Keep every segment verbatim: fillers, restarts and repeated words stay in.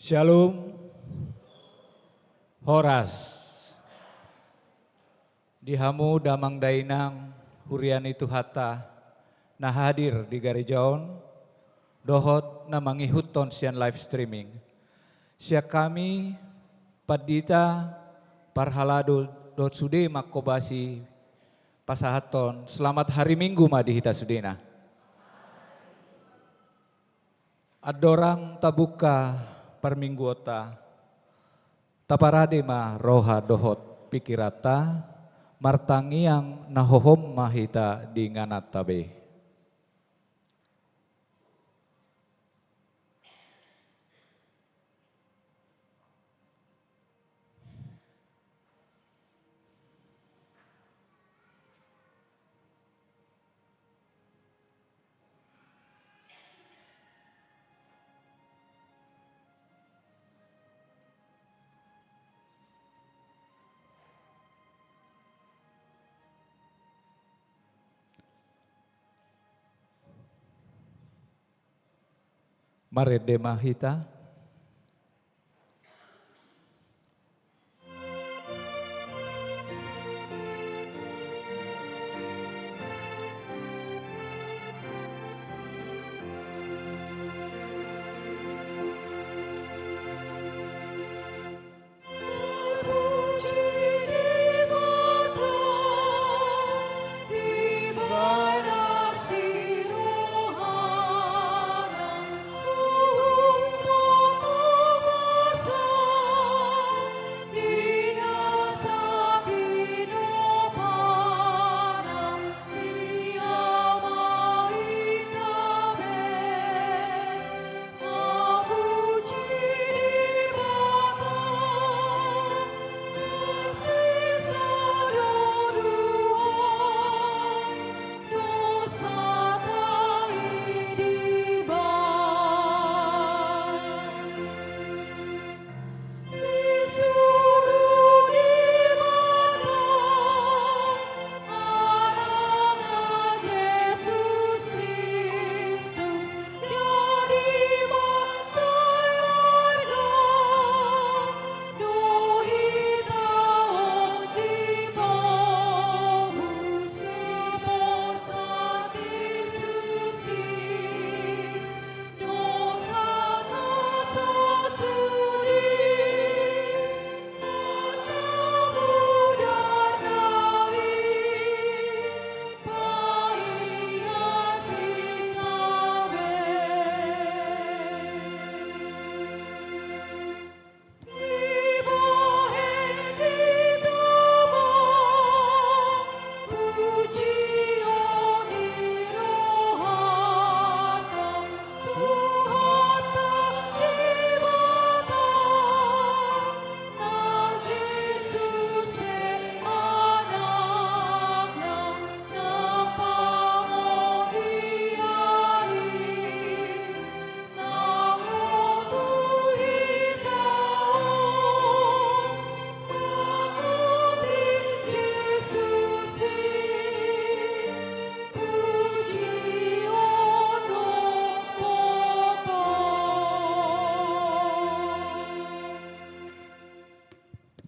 Shalom. Horas. Di hamu damang dainang, huria ni Tuhanta, na hadir di gareja on, dohot na mangihuthon sian live streaming. Sian hami, pandita, parhalado, dohot sude manghobasi, pasahathon selamat hari Minggu ma di hita sudena. Andorang tabuka parmingguonta, taparade ma roha dohot pikiranta, martangiang na hohom ma hita di ingananta be. Marende ma hita.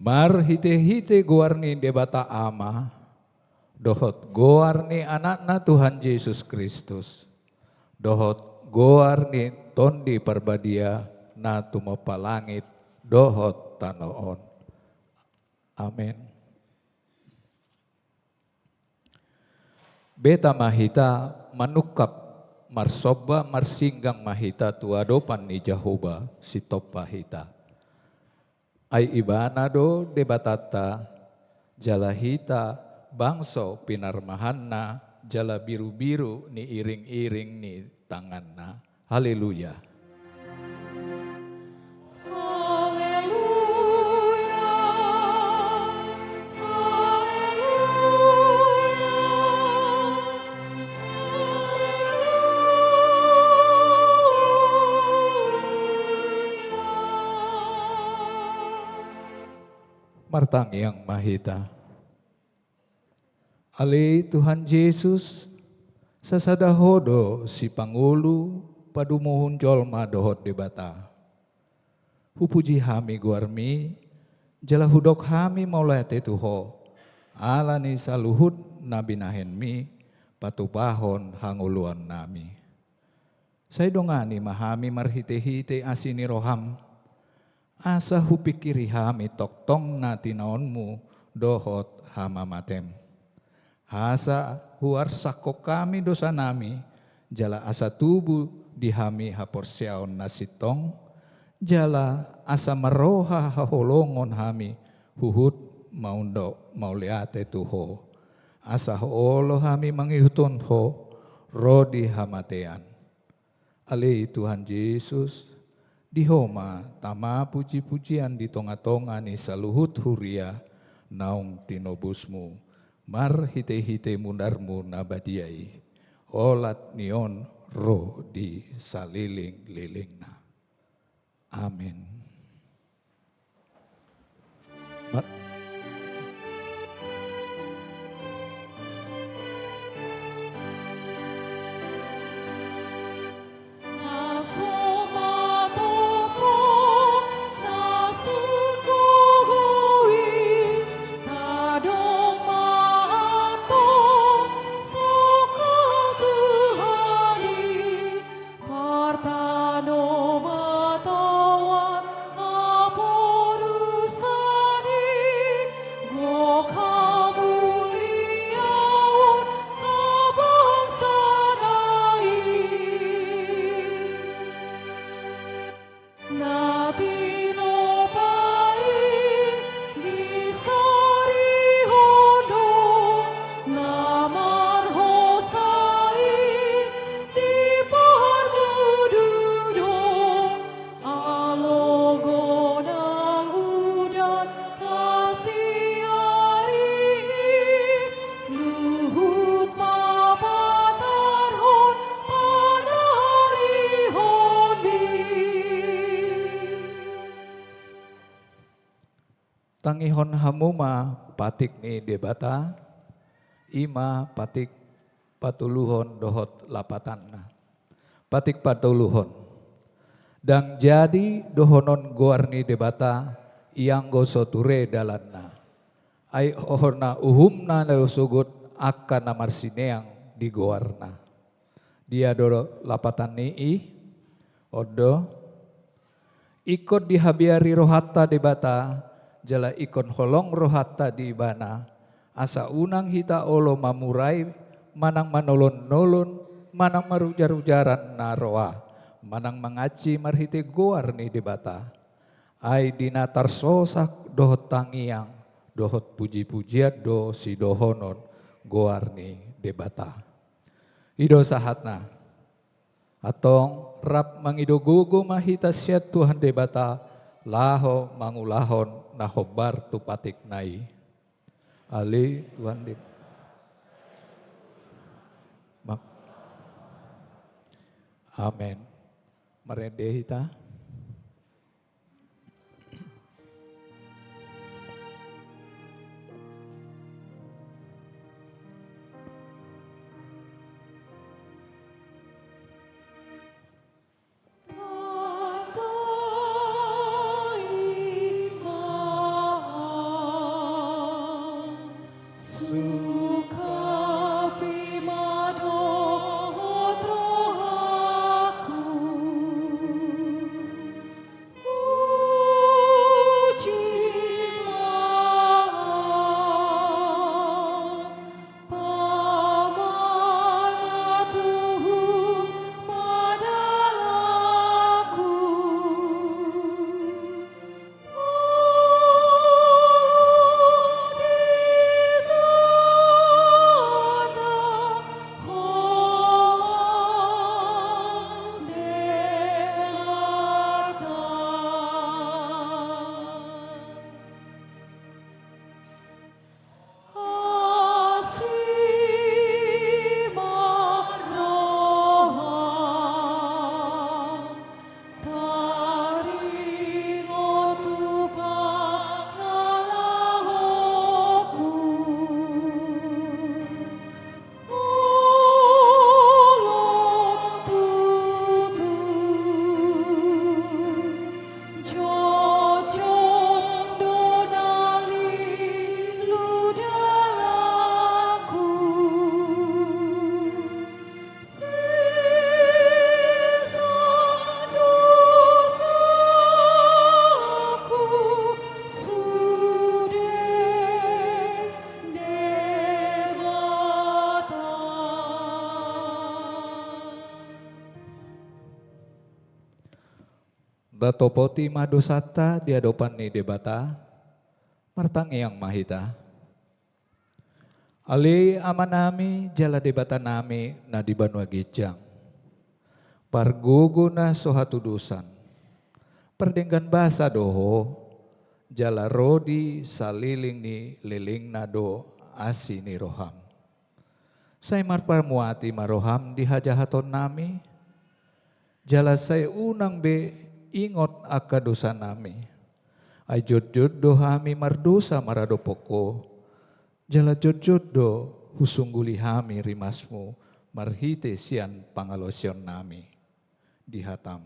Marhitehite goar ni Debata Ama, dohot goar ni Anakna Tuhan Jesus Kristus, dohot goar ni Tondi Parbadia na tumompa langit dohot tano on. Amen. Beta ma hita manungkap, marsomba, marsinggang ma hita tu adopan ni Jahowa, sitompa hita. Ai Ibana do Debatanta, jala hita bangso pinarmahanna, jala birubiru ni iringiring ni tanganna. Haleluya. Haleluya. Haleluya. Martangiang ma hita. Ale Tuhan Jesus, sasada Ho do sipangolu padumuhon jolma dohot Debata. Pupuji hami goarmi, jala hudok hami mauliate tu Ho, ala ni saluhut na binahenmi patupahon hangoluannami. Sai dongani ma hami marhitehite asi ni roham, asa hupingkiri hami tongtong na tinaonmu dohot hamamatem. Asa huarsakhon hami dosanami, jala asa tubu di hami haporseaon na sintong, jala asa marroha haholongon hami huhut maunduk mauliate tu Ho. Asa olo hami mangihuthon Ho ro di hamatean. Ale Tuhan Jesus, di Ho ma tama pujipujian di tongatonga ni saluhut huria naung tinobusmu marhitehite munarmu na badia i, olat ni on ro di salelenglelengna. Amen. Ma- Tangihon hamu ma patik ni Debata, i ma patik patoluhon dohot lapatanna. Patik patoluhon. Ndang jadi dohonon goar ni Debata, ianggo so ture dalanna. Ai hona uhumna do sogot angka na marsineang di goarna. Dia do lapatan ni i? On do. Ingkon dihabiari rohanta Debata, jala ingkon holong rohanta di Ibana, asa unang hita olo mamurai, manang manolonnolon, manang marujarujaran na roa, manang mangansi marhite goar ni Debata. Ai di na tarsosak dohot tangiang, dohot pujipujian do sidohonon goar ni Debata. I do sahatna. Antong rap mangido gogo ma hita sian Tuhan Debata, laho mangulahon na hombar tu patikna i. Ale Tuhan Debata. Ma-, Amen. Marende hita. Tatopoti ma dosanta di adopan ni Debata. Martangiang ma hita. Ale Amanami jala Debatanami na di banua ginjang, pargogo na so hatudosan, pardenggan basa do Ho, jala ro di salelenglelengna do asi ni roham. Sai marpamuati ma roham di hajahatonnami, jala sai unang be ingot angka dosanami. Ai jotjot do hami mardosa maradophon Ho, jala jotjot do husungguli hami rimasmu marhite sian pangalaosionnami di hatam.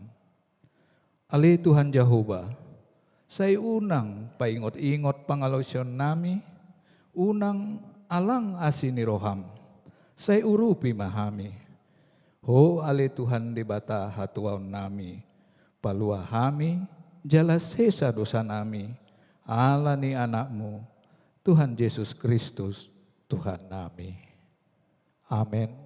Ale Tuhan Jahowa, sai unang paingot-ingot pangalaosionnami, unang alang asi ni roham, sai urupi ma hami. Ho ale Tuhan Debata hatuaonnami, palua hami jala sesa dosanami, ala ni Anakmu, Tuhan Jesus Kristus, Tuhannami. Amen.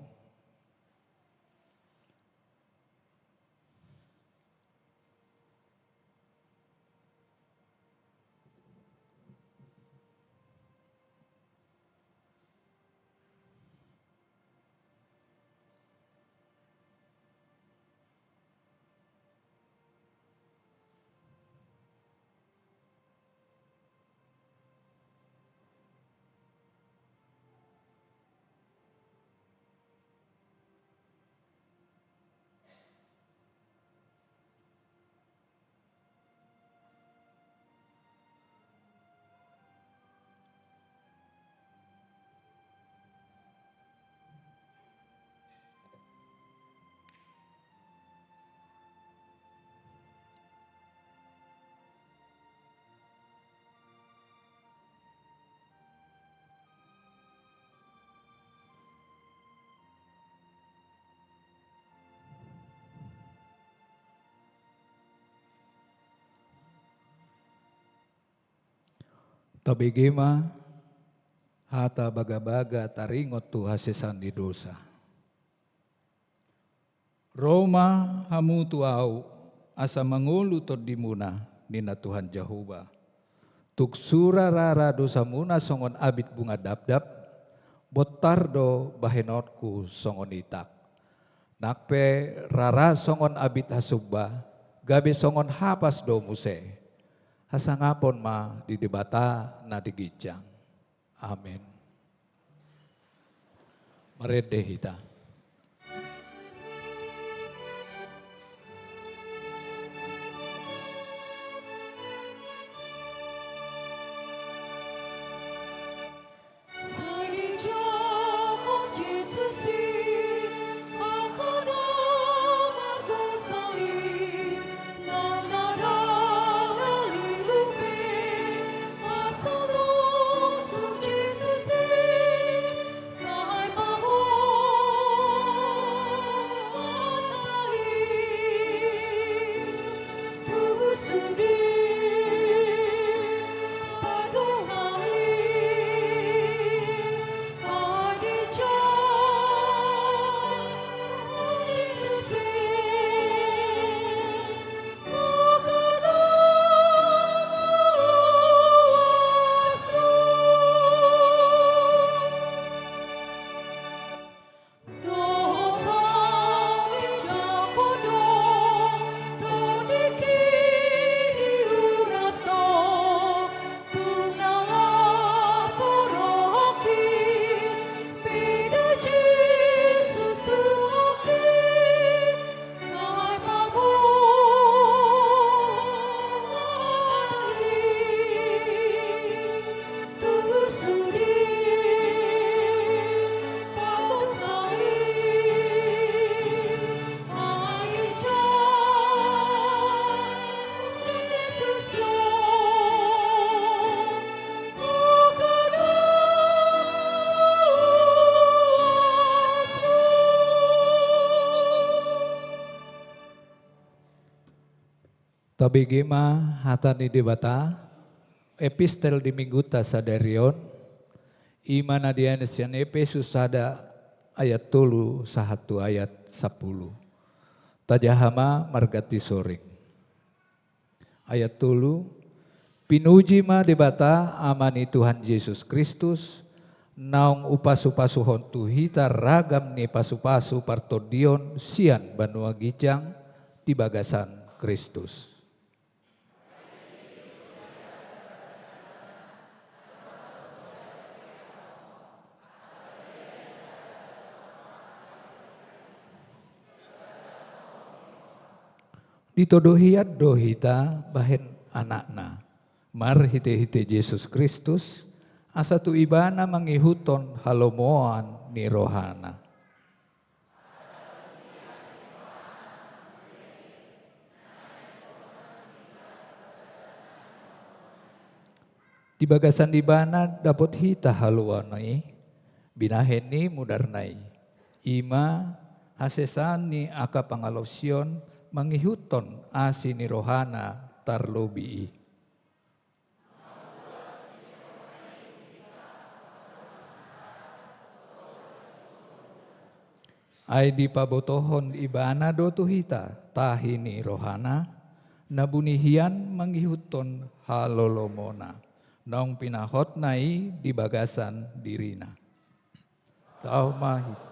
Tabege ma hata bagabaga taringot tu hasesaan ni dosa. Ro ma hamu tu Ahu, asa mangolu tondimuna, ninna Tuhan Jahowa. Tung sura rara dosamuna songon abit bunga dabdab, bontar do bahenonku songon itak. Nang pe rara songon abit hasumba, gabe songon hapas do muse. Hasangapon ma di Debata na di ginjang. Amen. Marende hita. Tabege ma hata ni Debata, epistel di minggunta sadari on, i ma na dianehan sian Epesus sada ayat tolu sahat tu ayat sampulu. Tajaha ma marganti soring. Ayat tolu. Pinuji ma Debata, Ama ni Tuhan Jesus Kristus, naung upasu-pasuhon tu hita ragam ni pasu-pasu partondion sian banua ginjang di bagasan Kristus. Ditodo hian do hita bahen anakna, marhite-hite Jesus Kristus, asa tu ibana mangihuthon halomoan ni rohana. Di bagasan ibana dapot hita haluaon i, binahen ni mudarna i. I ma hasesaan ni angka pangalaosion mangihuthon asi ni rohana tarlobi i. Ai dipabotohon ibana do tu hita tahi ni rohana, na buni hian mangihuthon halolomona, naung pinahotna i di bagasan dirina. Dao ma hita.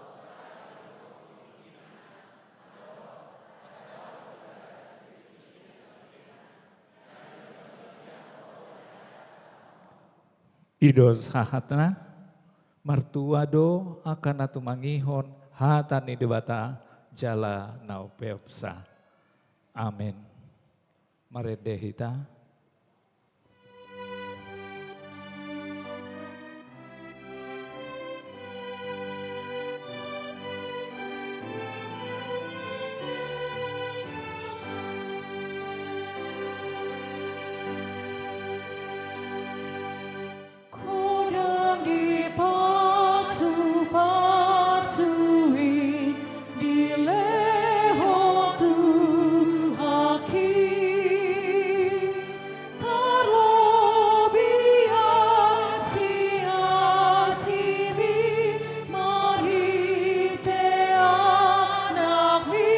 I do sahatna. Martua do angka na tumangihon hata ni Debata jala na umpeopsa. Amen. Marende hita. Godang dipasupasu i, dilehon Tuhan i. Tarlobi asi-asimi marhite Anakmi.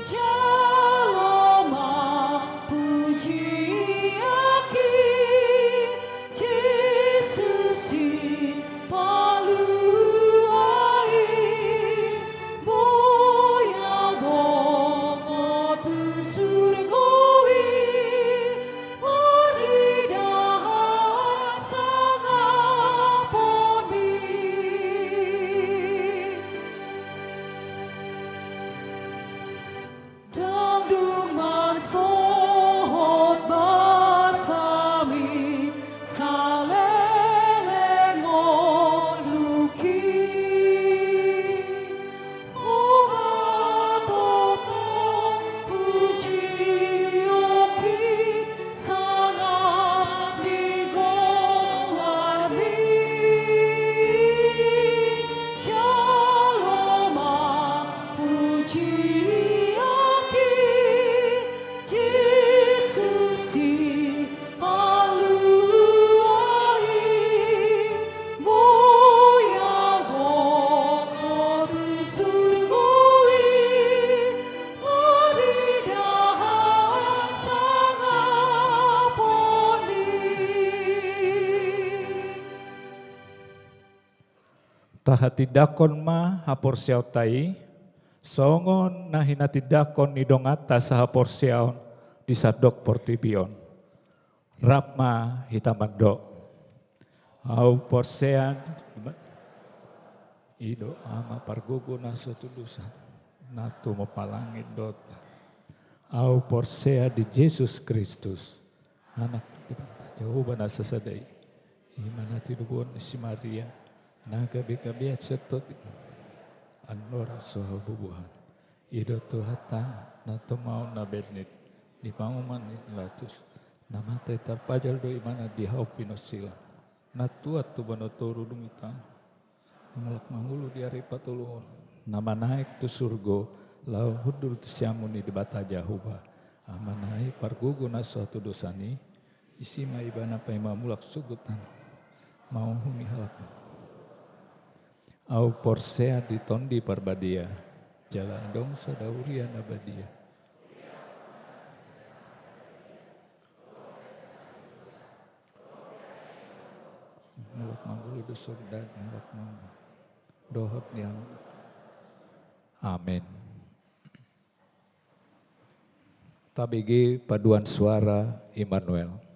Jalo ma pujian i, Jesus sipalua i, boi au bongot tu surgo i, marnidaan sangaponmi. Ndang dung mansohot basami saleleng ngolungki. Huhatahon pujion i sangap ni goarmi. Jalo ma pujion i, Jesus sipalua i, boi au bongot tu surgo i, marnidaan sangaponmi. Tahatindangkon ma haporseaonta i, songon na hinatindangkon ni donganta sahaporseaon di sandok portibi on. Rap ma hita mandok. Au porsea, i do Ama pargogo na so hatudosan, na tumompa langit dohot. Au porsea di Jesus Kristus, Anak ni Debata Jahowa na sasada i, i ma na tinodohon ni si Maria, na gabe-gabean sian Tondi, andorang so habubuhan. I do Tuhanta, na tumaon na bernit, di pamoman ni Pilatus, na mate tarpajal do ibana di hau pinonsilan, na tuat tu banua toru dung i tano, na mulak mangolu di ari patoluhon, na manaek tu surgo, laho hundul tu siamun ni Debata Jahowa, Amana i pargogo na so hatudosan i, disi ma ibana paima mulak sogot tano, mauhumi halak. Au porsea di Tondi Parbadia, jala adong sada huria na badia. Manguludus surda, dohot nian. Amin. Tabege paduan suara Immanuel.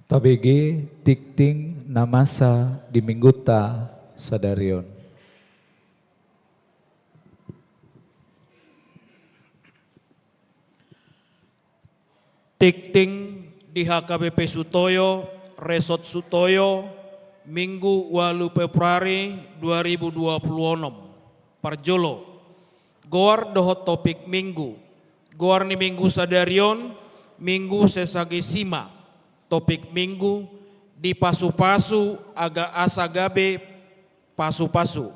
Tabege tingting na masa di minggunta sadari on. Tingting di H K B P Sutoyo, Resort Sutoyo, Minggu ualu Februari dua ribu dua puluh onom. Parjolo, goar dohot topik minggu. Goar ni minggu sadari on, Minggu Sexagesima. Topik minggu, dipasupasu aga asa gabe pasupasu.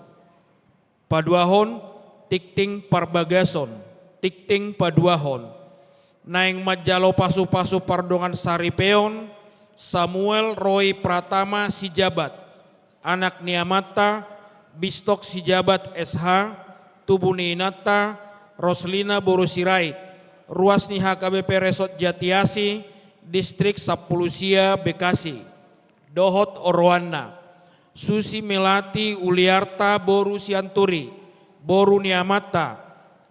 Paduahon, tingting parbagason, tingting paduahon. Naeng manjalo pasupasu pardongan saripeon, Samuel Roy Pratama Sijabat, anak ni amanta, Bistok Sijabat S H, tubu ni inanta, Roslina boru Sirait, ruas ni H K B P Resort Jatiasi, Distrik Sampulu Sia, Bekasi. Dohot oroanna, Susi Melati Uliarta boru Sianturi, boru ni amanta,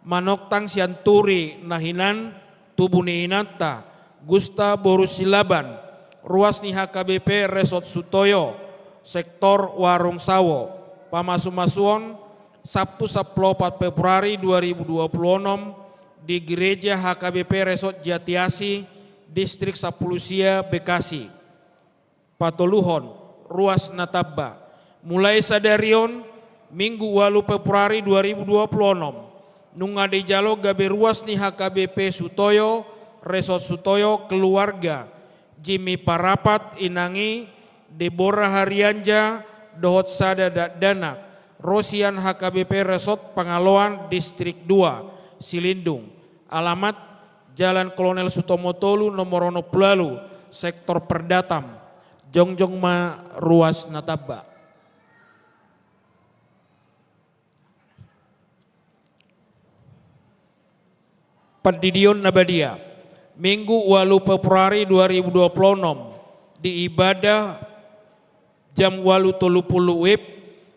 Manoktang Sianturi na hinan, tubu ni inanta, Gusta boru Silaban, ruas ni H K B P Resort Sutoyo, sektor Warung Sawo. Pamasumasuon, Sabtu sampulu opat Februari dua ribu dua puluh onom, di Gereja H K B P Resort Jatiasi, Distrik Sampulu Sia, Bekasi. Patoluhon, ruas na tamba. Mulai sadari on, Minggu ualu Februari dua ribu dua puluh onom, nunga dijalo gabe ruas ni H K B P Sutoyo, Resort Sutoyo, keluarga Jimmy Parapat, inang i Deborah Harianja, dohot sada dakdanak, ro sian H K B P Resort Pangaloan, Distrik dua, Silindung. Alamat, Jalan Kolonel Sutomo tolu, nomor onom pulu ualu, Sektor Perdatam. Jongjong ma ruas na tamba. Pandidion na badia. Minggu ualu Februari dua ribu dua puluh onom, di ibadah jam ualu tolu pulu WIB,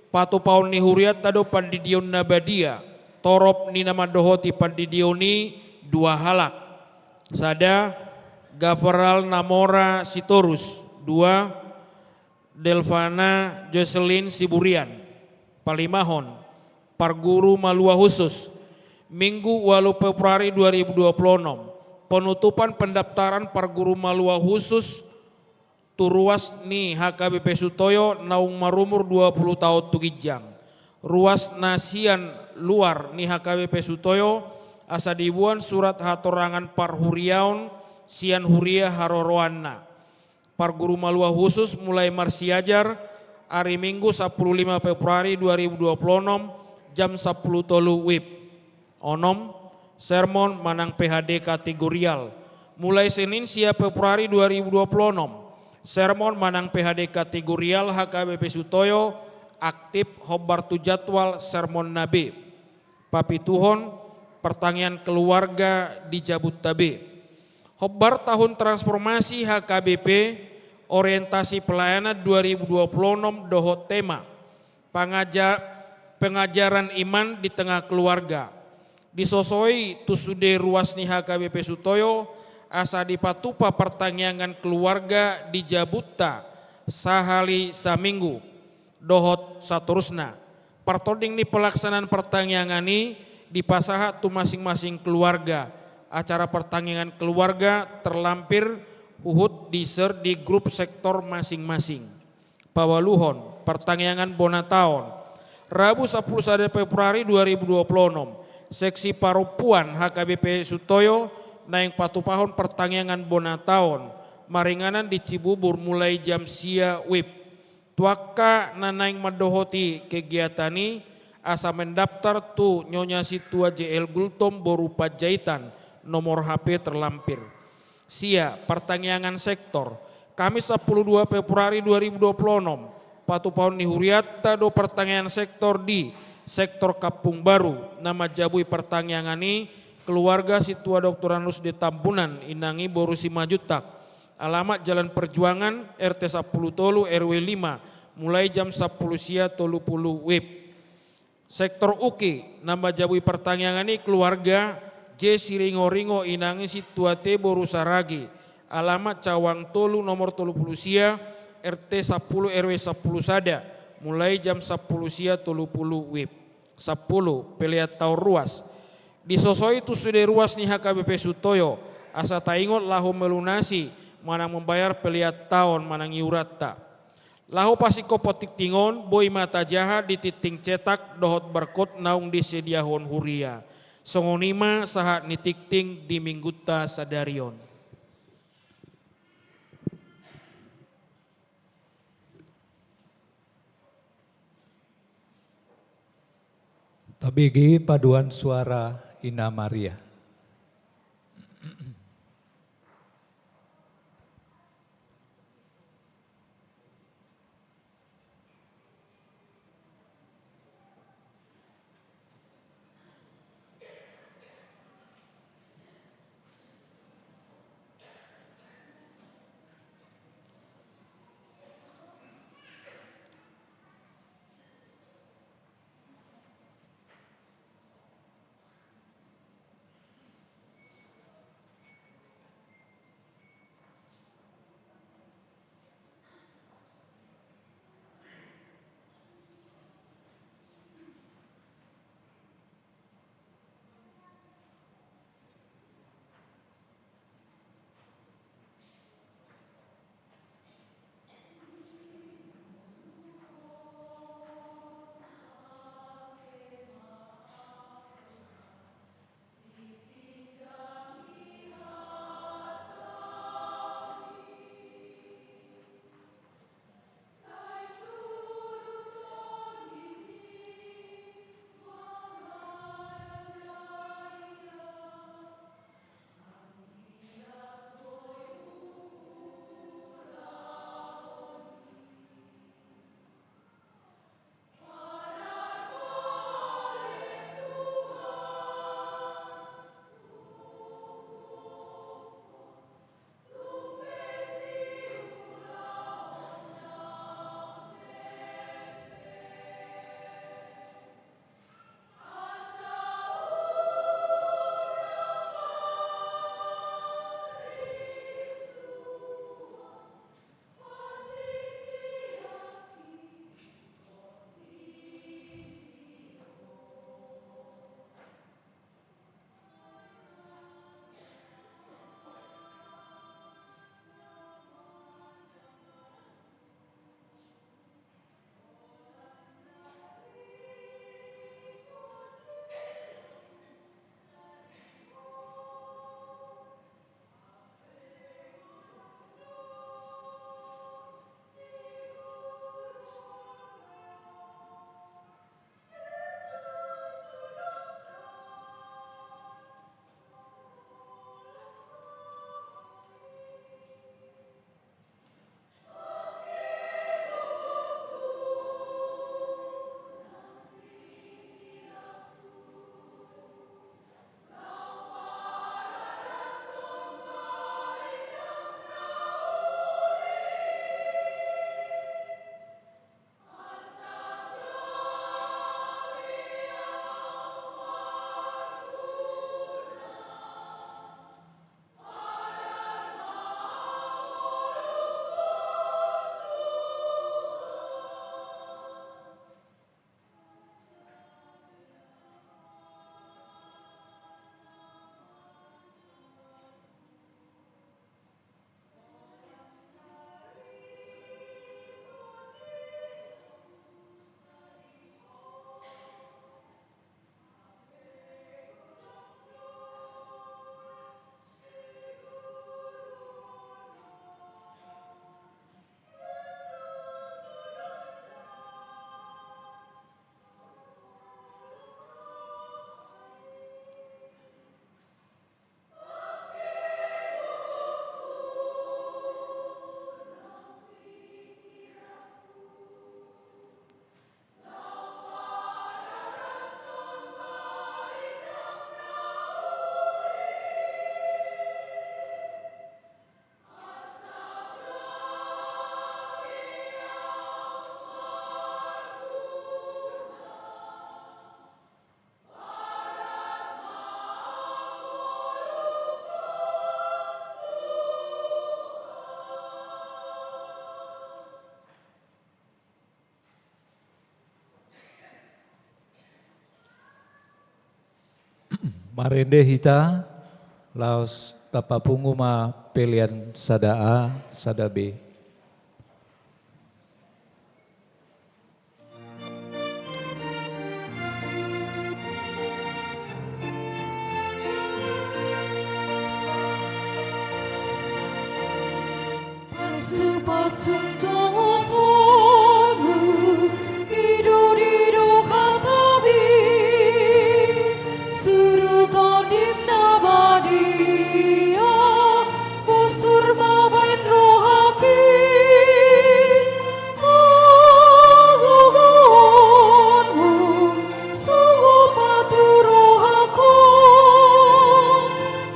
patupaon ni hurianta do pandidion na badia. Torop ni na mandohoti pandidion i dua halak. Sada, Gafaral Namora Sitorus. Dua, Delvana Jocelyn Siburian. Palimahon, parguru malua khusus. Minggu ualu Februari dua ribu dua puluh onom, penutupan pendaftaran parguru malua khusus tu ruas ni H K B P Sutoyo naung marumur dua pulu taon tu ginjang. Ruas na sian luar ni H K B P Sutoyo, asa diboan surat hatorangan parhuriaon sian huria haroroanna. Parguru malua khusus mulai marsiajar ari Minggu sampulu lima Februari dua ribu dua puluh onom jam sampulu tolu WIB. Onom, sermon manang P H D kategorial. Mulai Senin sia Februari dua ribu dua puluh onom, sermon manang P H D kategorial H K B P Sutoyo aktif hombar tu jadwal sermon na be. Papituhon, pertangiangan keluarga di jabunta be. Hombar tahun transformasi H K B P, orientasi pelayanan dua ribu dua puluh onom dohot tema, pangaja-, pengajaran iman di tengah keluarga. Disosoi tu sude ruas ni H K B P Sutoyo, asa dipatupa partangiangan keluarga di jabunta sahali saminggu dohot satorusna. Partording ni pelaksanaan partangiangan i dipasahat tu masing-masing keluarga. Acara partangiangan keluarga terlampir huhut di-share di grup sektor masing-masing. Paualuhon, partangiangan bona taon. Rabu sampulu sada Februari dua ribu dua puluh onom, seksi parompuan H K B P Sutoyo naeng patupahon partangiangan bona taon maringanan di Cibubur mulai jam sia WIB. Tu angka na naeng mandohoti kegiatan i, asa mendaftar tu Nyonya Sintua J L Gultom boru Panjaitan, nomor H P terlampir. Sia, partangiangan sektor. Kamis sampulu dua Februari dua ribu dua puluh onom, patupahon ni hurianta do partangiangan sektor di Sektor Kampung Baru. Na manjabui partangiangan i keluarga Sintua Doktor Anus de Tambunan, inang i boru Simanjuntak. Alamat Jalan Perjuangan, R T sampulu tolu, R W lima, mulai jam sampulu sia tolu pulu WIB. Sektor U K, na manjabui partangiangan i keluarga J Siringoringo, inang i Sintua T boru Saragi. Alamat Cawang tolu, nomor tolu pulu sia, R T sampulu, R W sampulu sada, mulai jam sampulu sia tolu pulu wib. Sampulu, pelean taon ruas. Disosoi tu sude ruas ni H K B P Sutoyo, asa taingot laho melunasi manang mambayar pelean taon manang iuranta. Laho pasingkophon tingting on, boi ma tajaha di tingting cetak dohot barkot naung disediahon huria. Songon i ma sahat ni tingting di minggunta sadari on. Tabege paduan suara Ina Maria. Marende hita, laos tapapungu ma pelean sada A, sada B. Pasu-pasu tongosonmu, ido-ido hatabi, suruton dim na badia, bosur ma baen rohangki, hagogoonmu, songon patu rohangku,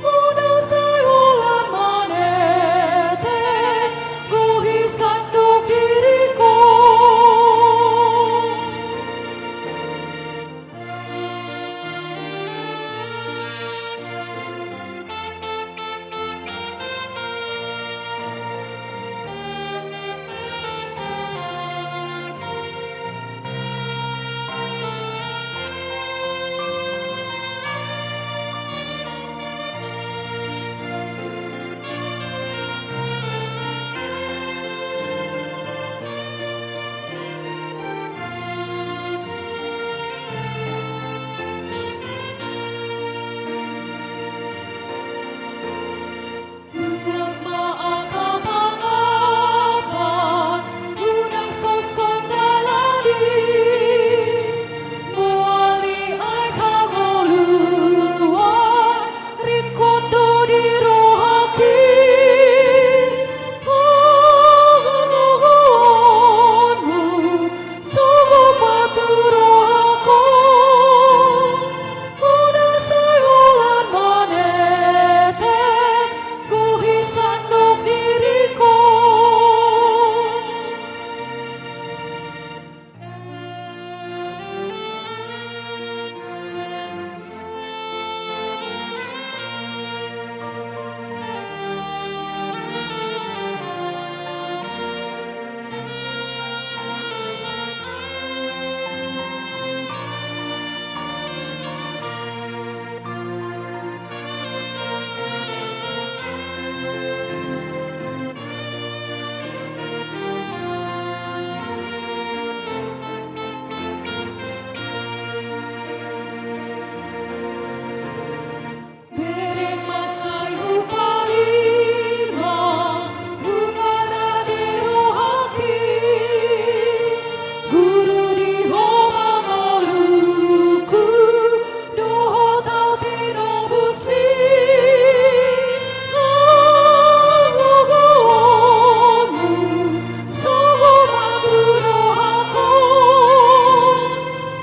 unang sai holan manete, gohi sandok diringku. Buat ma angka pangapan, unang songon dalan i, mual ni ai hangoluan, ringkot do di rohangki, hagogoonmu, songon patu rohangku, unang sai holan manete, gohi sandok diringku. Bereng ma sai hupaima, nunga rade rohangki, guru di ho ma ngolungku, dohot ahu tinobusmi, hagogoonmu, songon patu rohangku,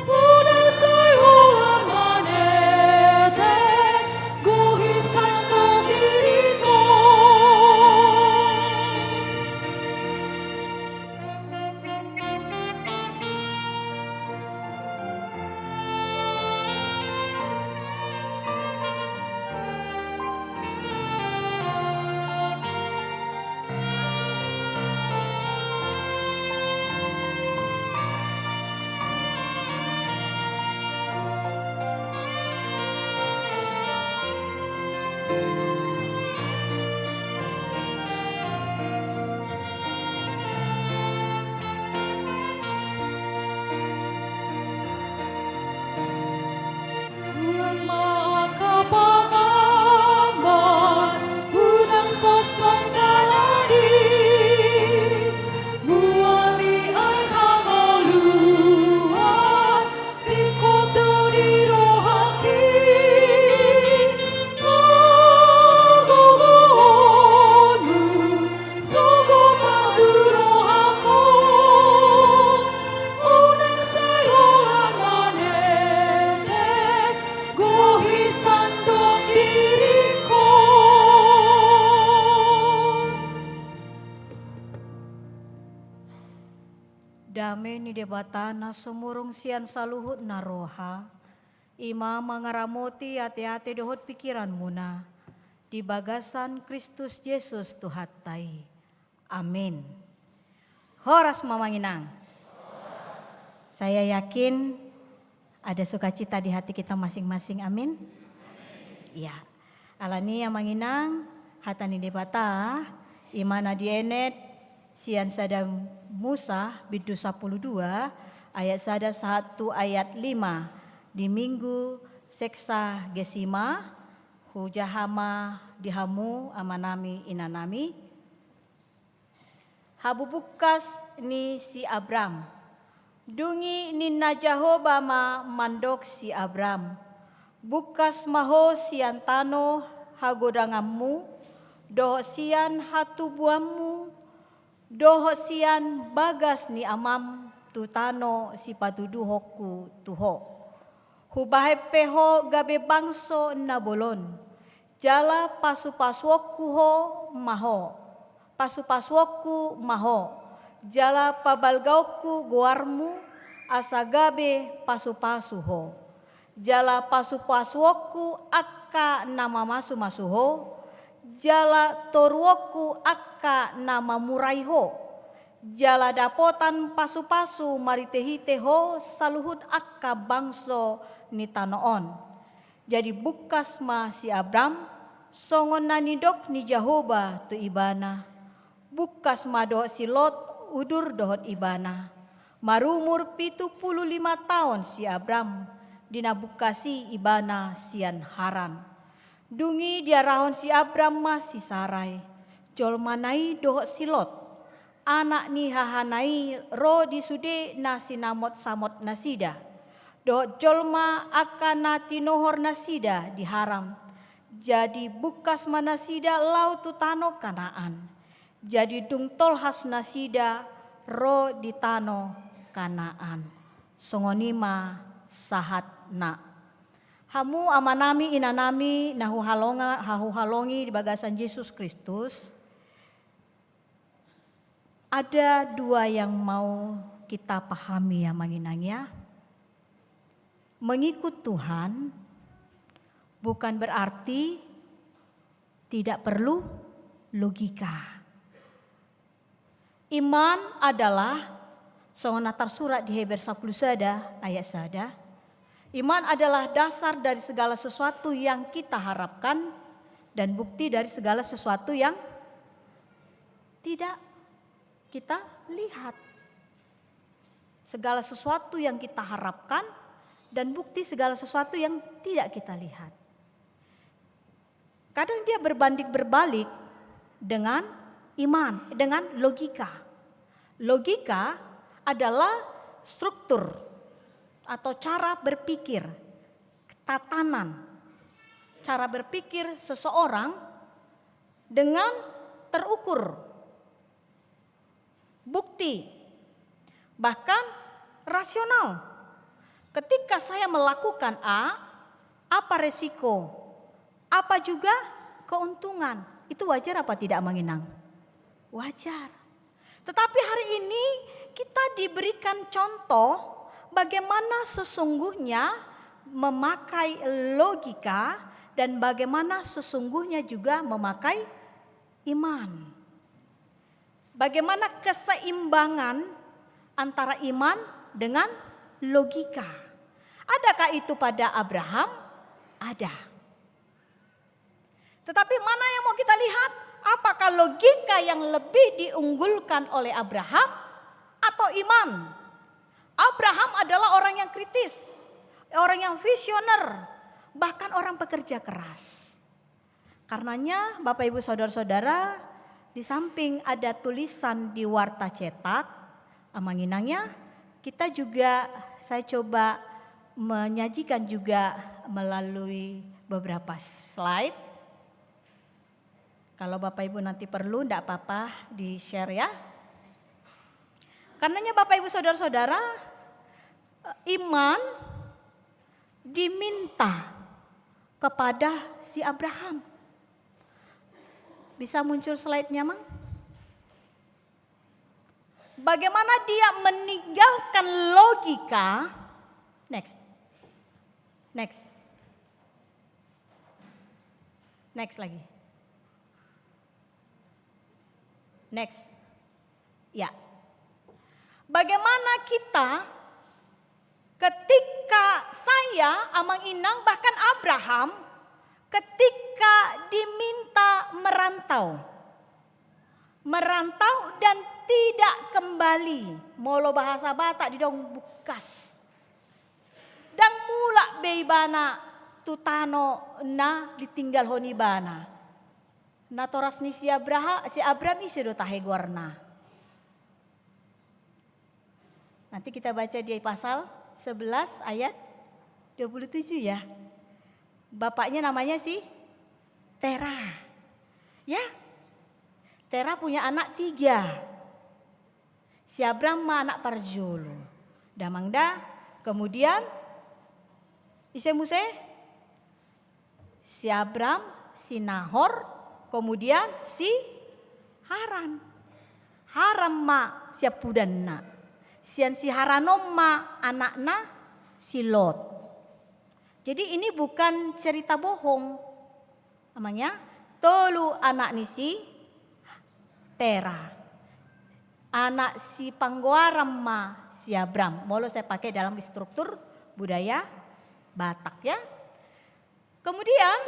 unang sai holan manete, gohi sandok diringku. Buat ma angka pangapan, unang songon dalan i, mual ni ai hangoluan, ringkot do di rohangki, hagogoonmu, songon patu rohangku, unang sai holan manete, gohi sandok diringku. Dame ni Debata na sumurung sian saluhutna roha, i ma mangaramoti ateate dohot pingkiranmuna di bagasan Kristus Jesus Tuhanta i. Amin. Horas ma amang inang. Saya yakin ada sukacita di hati kita masing-masing. Amin. Ia, alani i amang inang, hata ni Debata, i ma na dienet sian sada Musa bindu sampulu dua ayat sada sahat tu ayat lima di Minggu Sexagesima, hujaha ma di hamu amanami inanami. Habubungkas ni si Abram. Dung i ninna Jahowa ma mandok si Abram, bungkas ma ho sian tano hagodanganmu, dohot sian hatubuanmu, dohot sian bagas ni amam tu tano sipatuduhonku tu ho. Hubahen pe ho gabe bangso na bolon, jala pasupasuonku ho ma ho, pasupasuonku ma ho, jala pabalgaonku goarmu, asa gabe pasupasu ho. Jala pasupasuonku angka na mamasumasu ho, jala toruonku angka na mamurai ho. Jala dapotan pasupasu marhitehite ho saluhut angka bangso ni tano on. Jadi bungkas ma si Abram, songon na nidok ni Jahowa tu ibana. Bungkas ma dohot si Lot udur dohot ibana. Marumur pitu pulu lima taon si Abram, di na bungkas i ibana sian Haran. Dung i diarahon si Abram ma si Sarai, jolmana i dohot si Lot, anak ni hahana i ro di sude na sinamotsamot nasida, dohot jolma angka na tinohor nasida di Haran. Jadi bungkas ma nasida laho tu tano Kanaan. Jadi dung tolhas nasida ro di tano Kanaan. Songon i ma sahatna. Hamu amanami inanami na huhalonga-, ha-, huhalongi di bagasan Jesus Kristus, ada dua yang mau kita pahami ya, amang inang ya. Mengikut Tuhan bukan berarti tidak perlu logika. Iman adalah, songon na tarsurat di Heber sampulu sada ayat sada, iman adalah dasar dari segala sesuatu yang kita harapkan dan bukti dari segala sesuatu yang tidak kita lihat. Segala sesuatu yang kita harapkan dan bukti segala sesuatu yang tidak kita lihat. Kadang dia berbanding berbalik dengan iman, dengan logika. Logika adalah struktur atau cara berpikir, tatanan, cara berpikir seseorang dengan terukur, bukti, bahkan rasional. Ketika saya melakukan A, apa resiko? Apa juga keuntungan? Itu wajar apa tidak, amang inang? Wajar. Tetapi hari ini kita diberikan contoh bagaimana sesungguhnya memakai logika dan bagaimana sesungguhnya juga memakai iman. Bagaimana keseimbangan antara iman dengan logika? Adakah itu pada Abraham? Ada. Tetapi mana yang mau kita lihat? Apakah logika yang lebih diunggulkan oleh Abraham atau iman? Abraham adalah orang yang kritis, orang yang visioner, bahkan orang pekerja keras. Karenanya, Bapak, Ibu, Saudara-saudara, di samping ada tulisan di warta cetak, amang inang ya, kita juga, saya coba menyajikan juga melalui beberapa slide. Kalau Bapak Ibu nanti perlu, ndak apa-apa di-share ya. Karenanya Bapak Ibu Saudara-saudara, iman diminta kepada si Abraham. Bisa muncul slide-nya, Mang? Bagaimana dia meninggalkan logika? Next. Next. Next lagi. Next. Ya. Bagaimana kita ketika saya, amang inang, bahkan Abraham, Ketika diminta merantau, merantau dan tidak kembali, molo bahasa Batak didok bungkas. Ndang mulak be ibana tu tano na ditinggalhon ibana. Natoras ni si Abraha-, si Abram, ise do tahe goarna? Nanti kita baca di pasal sebelas ayat dua puluh tujuh ya. Bapaknya namanya si Tera. Ya. Tera punya anak tiga. Si Abram ma anak parjolo. Damang da. Kemudian ise muse? Si Abram, si Nahor, kemudian si Haran. Haran ma siampudanna. Sian si Haran on ma anakna si Lot. Jadi ini bukan cerita bohong. Amang ya, tolu anak ni si Tera. Anak si panggoaran ma si Abram. Molo saya pakai dalam struktur budaya Batak ya. Kemudian,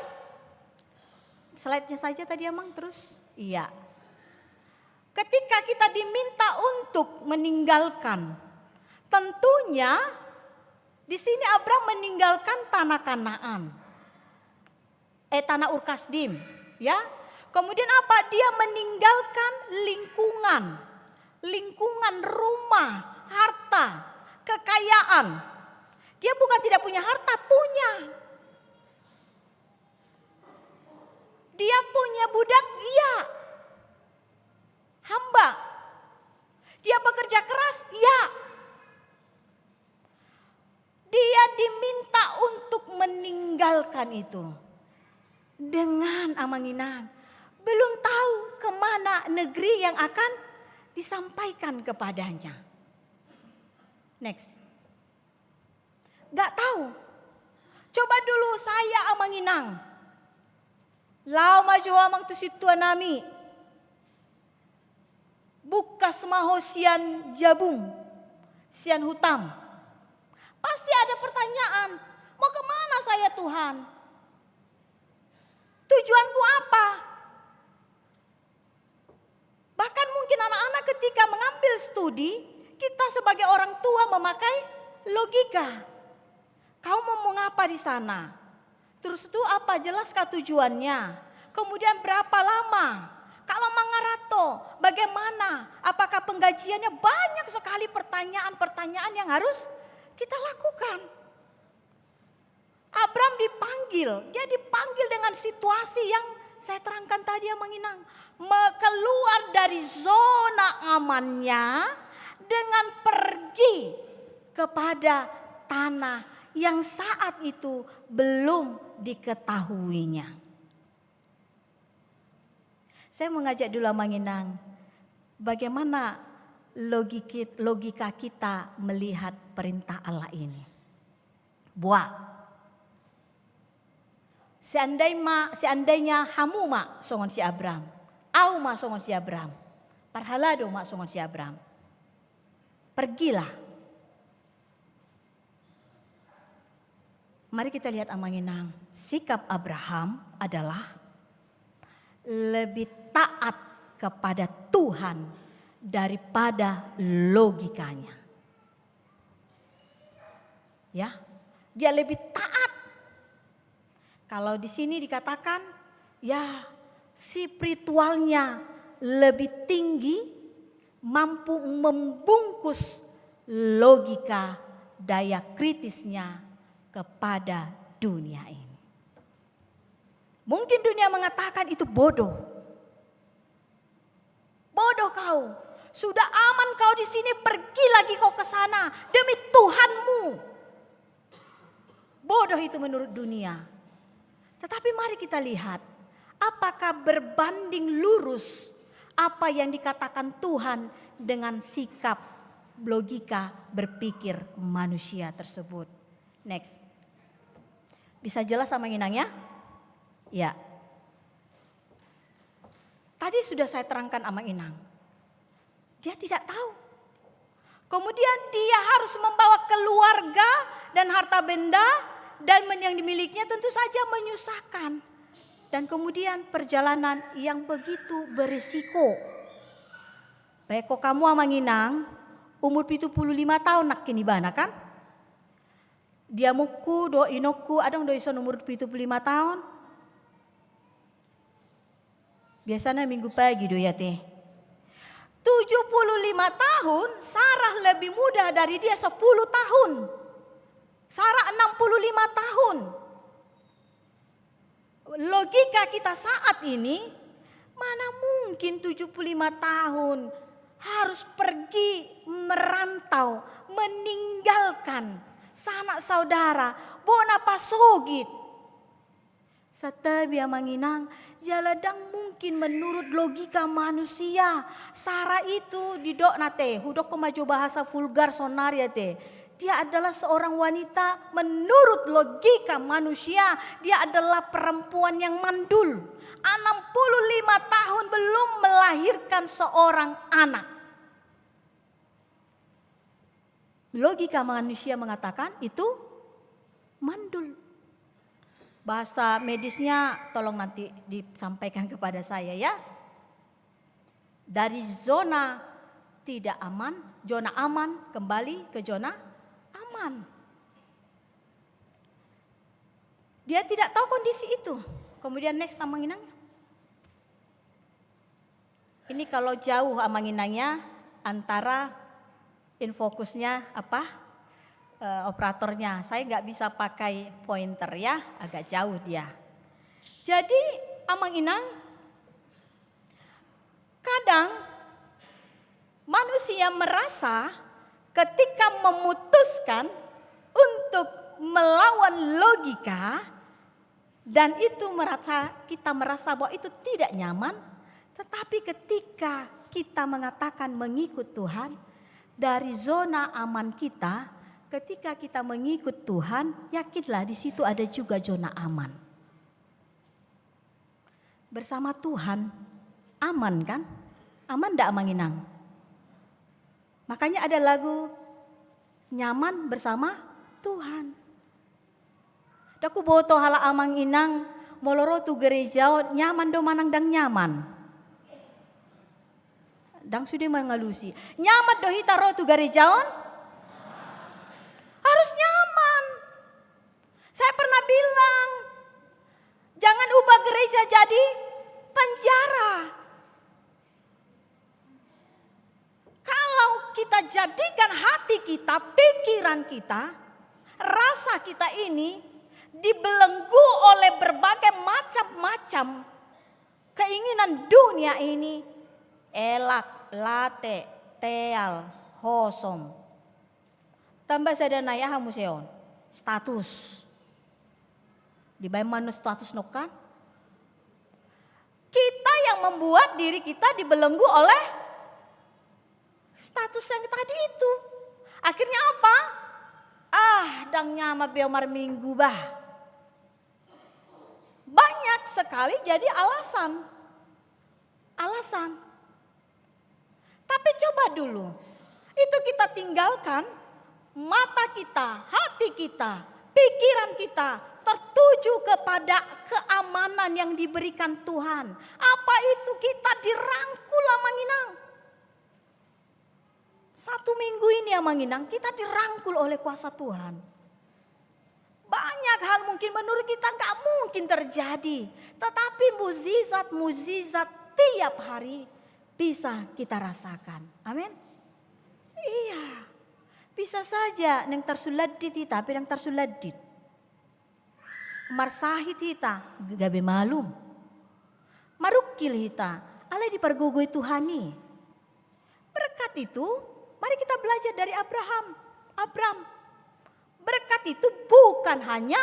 slide-nya saja tadi, Amang, terus. Iya. Ketika kita diminta untuk meninggalkan, tentunya di sini Abram meninggalkan tanah Kanaan. Eh, tanah Ur Kasdim, ya. Kemudian apa? Dia meninggalkan lingkungan, lingkungan rumah, harta, kekayaan. Dia bukan tidak punya harta, punya. Dia punya budak, iya. Hamba. Dia bekerja keras, iya. Dia diminta untuk meninggalkan itu. Dengan, Amang Inang, belum tahu kemana negeri yang akan disampaikan kepadanya. Next. Gak tahu. Coba dulu saya, Amang Inang. Laho ma jo amang tu sintua nami. Bungkas ma ho sian jabung, sian hutam. Pasti ada pertanyaan, mau kemana saya, Tuhan? Tujuanku apa? Bahkan mungkin anak-anak ketika mengambil studi, kita sebagai orang tua memakai logika. Kau mau mengapa di sana? Terus itu apa? Jelaskah tujuannya? Kemudian berapa lama? Kalau mangarato, bagaimana? Apakah penggajiannya? Banyak sekali pertanyaan-pertanyaan yang harus kita lakukan. Abram dipanggil, dia dipanggil dengan situasi yang saya terangkan tadi, Amang Inang. Me-, keluar dari zona amannya dengan pergi kepada tanah yang saat itu belum diketahuinya. Saya mengajak dulu Amang Inang, bagaimana logiki-, logika kita melihat perintah Allah ini? Boa. Seandai ma-, seandainya hamu ma songon si Abram, au ma songon si Abram, parhalado ma songon si Abram, pergilah. Mari kita lihat Amang Inang, sikap Abraham adalah lebih taat kepada Tuhan daripada logikanya. Ya, dia lebih taat. Kalau di sini dikatakan, ya, spiritualnya lebih tinggi, mampu membungkus logika, daya kritisnya kepada dunia ini. Mungkin dunia mengatakan itu bodoh. Bodoh kau. Sudah aman kau di sini, pergi lagi kau ke sana demi Tuhanmu. Bodoh itu menurut dunia. Tetapi mari kita lihat, apakah berbanding lurus apa yang dikatakan Tuhan dengan sikap logika berpikir manusia tersebut. Next. Bisa jelas Amang Inang ya? Ya. Tadi sudah saya terangkan Amang Inang. Dia tidak tahu. Kemudian dia harus membawa keluarga dan harta benda dan men-, yang dimilikinya tentu saja menyusahkan. Dan kemudian perjalanan yang begitu berisiko. Baik, kok kamu amang inang, umur pitu puluh lima tahun nangkin ibana kan? Di amongku dohot inongku adong do ison umur pitu puluh lima tahun. Biasana minggu pagi do i ate. Tujuh puluh lima tahun, Sarah lebih muda dari dia sepuluh tahun. Sarah enam puluh lima tahun. Logika kita saat ini, mana mungkin tujuh puluh lima tahun harus pergi merantau, meninggalkan sanak saudara, bona pasogit. Santabi amang inang, jala ndang mungkin menurut logika manusia. Sarah itu didok na ate, hudok ma jo bahasa vulgar sonari ate. Dia adalah seorang wanita menurut logika manusia, dia adalah perempuan yang mandul. Enam puluh lima tahun belum melahirkan seorang anak. Logika manusia mengatakan itu mandul. Bahasa medisnya tolong nanti disampaikan kepada saya ya. Dari zona tidak aman, zona aman kembali ke zona aman. Dia tidak tahu kondisi itu. Kemudian next amang inang. Ini kalau jauh amang inangnya antara infokusnya apa, eh, operatornya. Saya nggak bisa pakai pointer ya, agak jauh dia. Jadi amang inang, kadang manusia merasa ketika memutuskan untuk melawan logika, dan itu merasa, kita merasa bahwa itu tidak nyaman, tetapi ketika kita mengatakan mengikut Tuhan, dari zona aman kita, ketika kita mengikut Tuhan, yakinlah di situ ada juga zona aman. Bersama Tuhan, aman kan? Aman ndak amang inang? Makanya ada lagu nyaman bersama Tuhan. Ndang huboto halak amang inang molo ro tu gereja on nyaman do manang ndang nyaman? Ndang sude mangalusi. Nyaman do hita ro tu gereja on? Harus nyaman. Saya pernah bilang, jangan ubah gereja jadi penjara. Kalau kita jadikan hati kita, pikiran kita, rasa kita ini dibelenggu oleh berbagai macam-macam keinginan dunia ini, elak, late, teal, hosom. Tamba sada nai aha muse on? Status. Dibaen ma annon status nangkin? Kita yang membuat diri kita dibelenggu oleh status yang tadi itu. Akhirnya apa? Ah, ndang nyaman be au marminggu bah. Banyak sekali jadi alasan. Alasan. Tapi coba dulu, itu kita tinggalkan, mata kita, hati kita, pikiran kita tertuju kepada keamanan yang diberikan Tuhan. Apa itu kita dirangkul amang inang? Satu minggu ini amang inang, kita dirangkul oleh kuasa Tuhan. Banyak hal mungkin menurut kita nggak mungkin terjadi, tetapi mujizat-mujizat tiap hari bisa kita rasakan. Amin. Iya. Bisa saja naeng tarsulandit hita, pe ndang tarsulandit. Marsahit hita, gabe malum. Marungkil hita, alai dipargogoi Tuhan i. Berkat itu, mari kita belajar dari Abraham. Abram. Berkat itu bukan hanya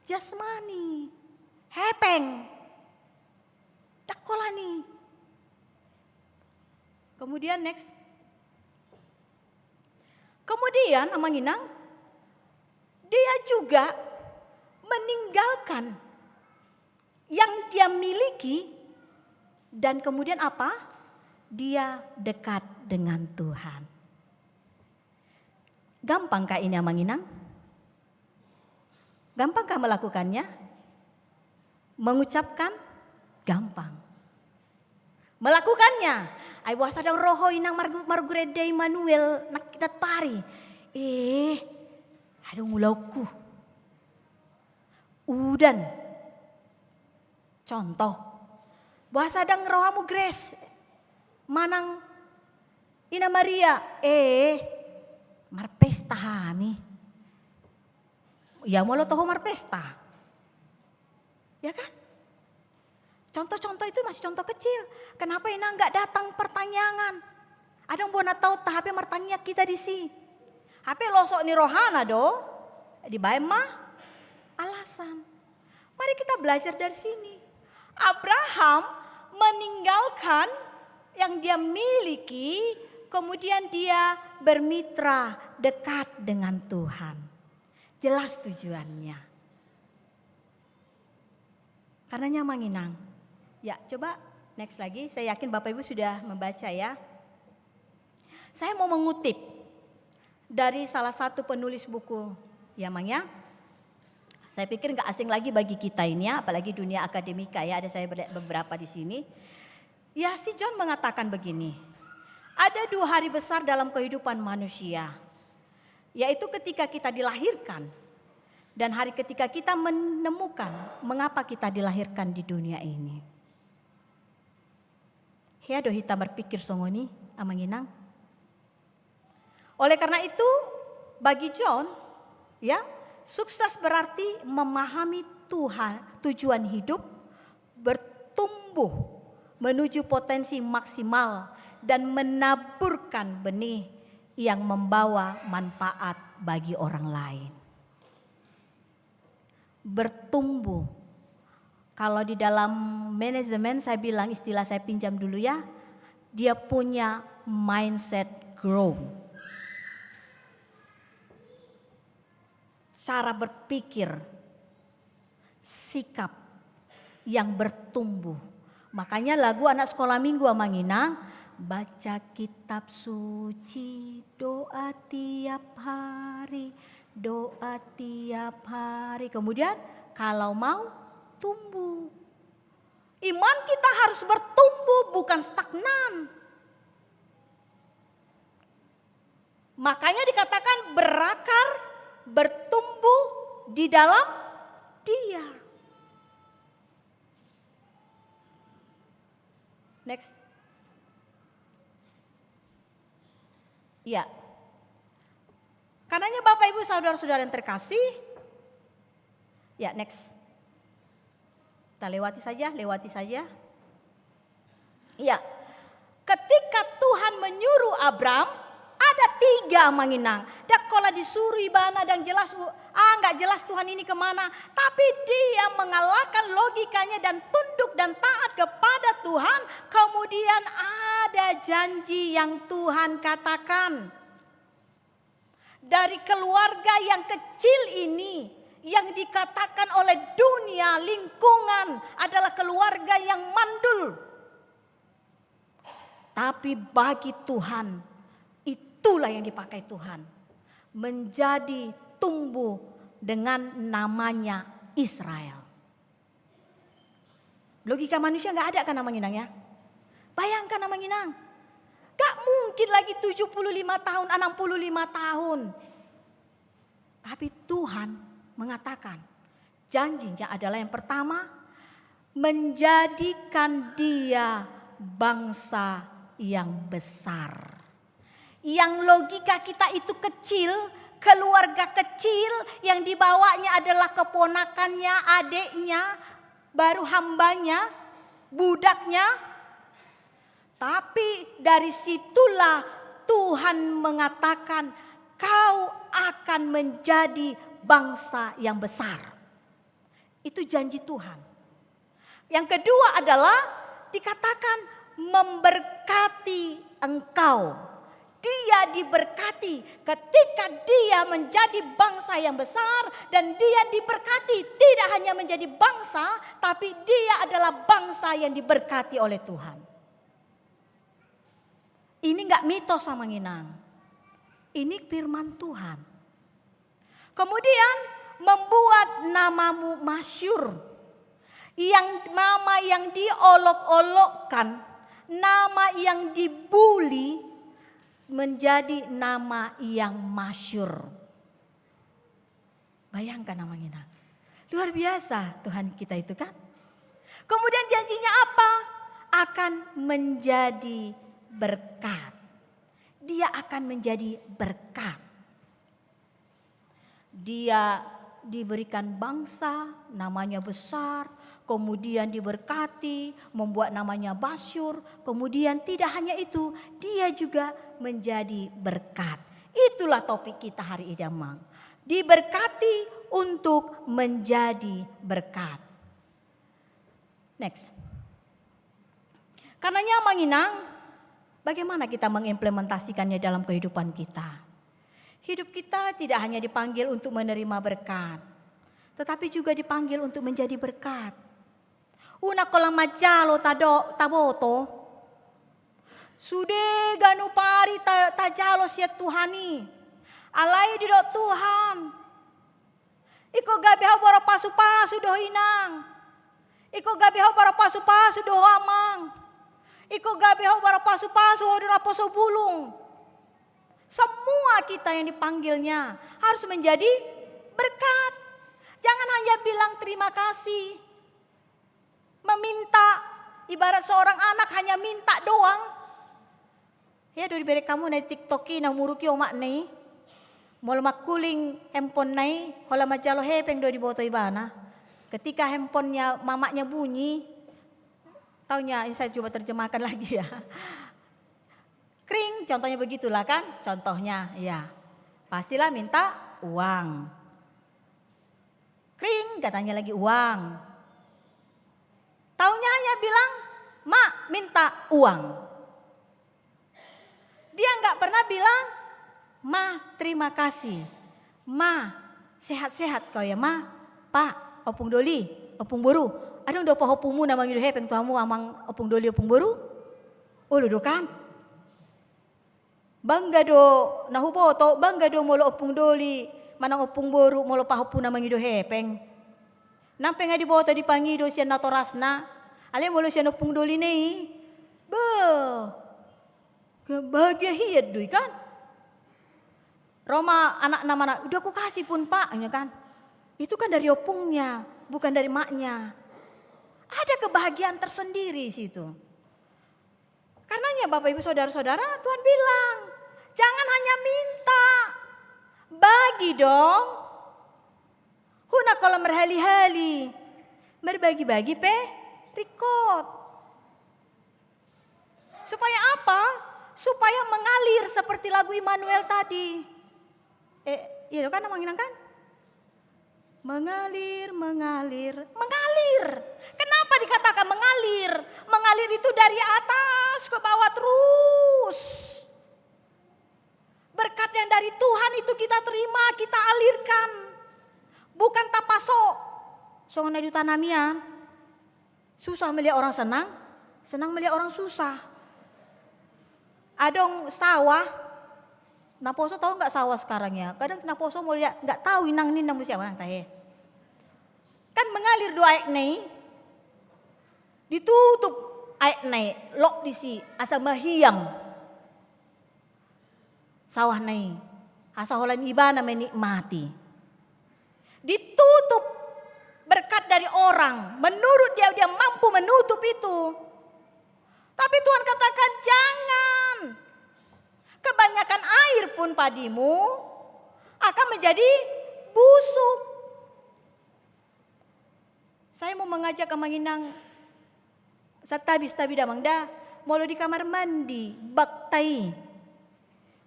jasmani, hepeng, ndang holan i. Kemudian next. Kemudian amang inang, dia juga meninggalkan yang dia miliki dan kemudian apa? Dia dekat dengan Tuhan. Gampangkah ini amang inang? Gampangkah melakukannya? Mengucapkan gampang. Melakukannya, ai boasa ndang ro ho inang margu-, marguru ende Immanuel nang-, nantoari. Eh, adong ulaonku. Udan. Contoh. Boasa ndang ro hamu Grace manang Ina Maria, eh, marpesta hami. Ia molo toho marpesta. Ya kan? Contoh-contoh itu masih contoh kecil. Kenapa inang nggak datang partangiangan? Adong bona taon ta hape martangiang kita disi. Hape losok ni rohana do, dibaen ma alasan. Mari kita belajar dari sini. Abraham meninggalkan yang dia miliki, kemudian dia bermitra dekat dengan Tuhan. Jelas tujuannya. Karenanya amang inang. Ya, coba next lagi. Saya yakin Bapak Ibu sudah membaca ya. Saya mau mengutip dari salah satu penulis buku, ya amang ya. Saya pikir nggak asing lagi bagi kita ini ya, apalagi dunia akademika ya, ada saya ber-, beberapa di sini. Ya, si John mengatakan begini, ada dua hari besar dalam kehidupan manusia, yaitu ketika kita dilahirkan dan hari ketika kita menemukan mengapa kita dilahirkan di dunia ini. Hea do hita marpikir songon i, amang inang? Oleh karena itu, bagi John, ya, sukses berarti memahami Tuhan, tujuan hidup, bertumbuh menuju potensi maksimal, dan menaburkan benih yang membawa manfaat bagi orang lain. Bertumbuh. Kalau di dalam manajemen, saya bilang, istilah saya pinjam dulu ya, dia punya mindset grow. Cara berpikir, sikap yang bertumbuh. Makanya lagu anak sekolah minggu amang inang, baca kitab suci, doa tiap hari, doa tiap hari. Kemudian kalau mau tumbuh. Iman kita harus bertumbuh, bukan stagnan. Makanya dikatakan berakar, bertumbuh di dalam Dia. Next. Iya. Karenanya Bapak Ibu saudara-saudara yang terkasih, ya, next. Kita lewati saja, lewati saja. Iya. Ketika Tuhan menyuruh Abram, ada tiga amang inang. Ndang pola disuruh ibana, ndang jelas, ah, nggak jelas Tuhan ini kemana. Tapi dia mengalahkan logikanya dan tunduk dan taat kepada Tuhan. Kemudian ada janji yang Tuhan katakan. Dari keluarga yang kecil ini, yang dikatakan oleh dunia, lingkungan, adalah keluarga yang mandul. Tapi bagi Tuhan, itulah yang dipakai Tuhan. Menjadi tumbuh dengan namanya Israel. Logika manusia nggak ada kan, amang inang, ya? Bayangkan, amang inang. Nggak mungkin lagi tujuh puluh lima tahun, enam puluh lima tahun. Tapi Tuhan mengatakan, janjinya adalah yang pertama, menjadikan dia bangsa yang besar. Yang logika kita itu kecil, keluarga kecil, yang dibawanya adalah keponakannya, adiknya, baru hambanya, budaknya. Tapi dari situlah Tuhan mengatakan, "Kau akan menjadi bangsa yang besar." Itu janji Tuhan. Yang kedua adalah dikatakan memberkati engkau. Dia diberkati ketika dia menjadi bangsa yang besar, dan dia diberkati tidak hanya menjadi bangsa, tapi dia adalah bangsa yang diberkati oleh Tuhan. Ini nggak mitos, amang inang. Ini firman Tuhan. Kemudian membuat namamu masyhur. Yang, nama yang diolok-olokkan, nama yang dibuli menjadi nama yang masyur. Bayangkan, Amang Inang. Luar biasa Tuhan kita itu, kan? Kemudian janjinya apa? Akan menjadi berkat. Dia akan menjadi berkat. Dia diberikan bangsa, namanya besar, kemudian diberkati, membuat namanya masyur, kemudian tidak hanya itu, dia juga menjadi berkat. Itulah topik kita hari ini, Amang. Diberkati untuk menjadi berkat. Next. Karenanya, Amang Inang, bagaimana kita mengimplementasikannya dalam kehidupan kita? Hidup kita tidak hanya dipanggil untuk menerima berkat, tetapi juga dipanggil untuk menjadi berkat. Unang holan manjalo tado-, taboto. Sude ganup ari ta-, tajalo sian Tuhan i. Alai didok Tuhan, ingkon gabe ho boru pasupasu do ho, Inang. Ingkon gabe ho boru pasupasu do ho, Amang. Ingkon gabe ho boru pasupasu ho do naposo bulung. Semua kita yang dipanggilnya harus menjadi berkat. Jangan hanya bilang terima kasih. Meminta, ibarat seorang anak hanya minta doang. Ia do dibereng hamu na di TikTok i, na muruk i omakna i. Molo mangkuling handphonena i, holan manjalo hepeng do diboto ibana. Ketika handphonenya mamaknya bunyi, taunya, saya coba terjemahkan lagi ya. Kring, contohnya begitulah kan, contohnya, ya. Pastilah minta uang. Kring, katanya lagi uang. Taunya hanya bilang, "Ma, minta uang." Dia nggak pernah bilang, "Ma, terima kasih. Ma, sehat-sehat kau ya, Ma." "Pak, Ompung Doli, Ompung Boru, adong do pahompumuna mangido hepeng tu hamu, Amang Ompung Doli, Ompung Boru?" Olo do kan? Bangga do na huboto, bangga do molo Ompung Doli manang Ompung Boru molo pahompuna mangido hepeng. Nang pe nga diboto dipangido sian natorasna, alai molo sian Ompung Dolina i, beuh, bahagia hian do i kan? Ro ma anakna manang, "Udah kukasih pun, Pak," ya kan? Itu kan dari ompungnya, bukan dari maknya. Ada kebahagiaan tersendiri di situ. Karenanya, Bapak, Ibu, Saudara-saudara, Tuhan bilang, "Jangan hanya minta, bagi dong." Unang holan marhali-hali, marbagi-bagi pe ringkot. Supaya apa? Supaya mengalir seperti lagu Immanuel tadi. Eh, iya kan, Amang Inang kan? Mengalir, mengalir, mengalir. Kenapa dikatakan mengalir? Mengalir itu dari atas ke bawah terus. Berkat yang dari Tuhan itu kita terima, kita alirkan. Bukan tapaso. Songon na di huta nami an. Susah melihat orang senang, senang melihat orang susah. Adong sawah, naposo tahu nggak sawah sekarang ya? Kadang naposo mau lihat, nggak tahu inang ninna muse, Amang, tahe. Kan mengalir do aekna i, ditutup aekna i, lok disi, asa mahiang sawahna i, asa holan ibana menikmati. Ditutup berkat dari orang, menurut dia, dia mampu menutup itu. Tapi Tuhan katakan, "Jangan. Kebanyakan air pun padimu akan menjadi busuk." Saya mau mengajak Amang Inang, santabi-santabi damang da, molo di kamar mandi, bakta i.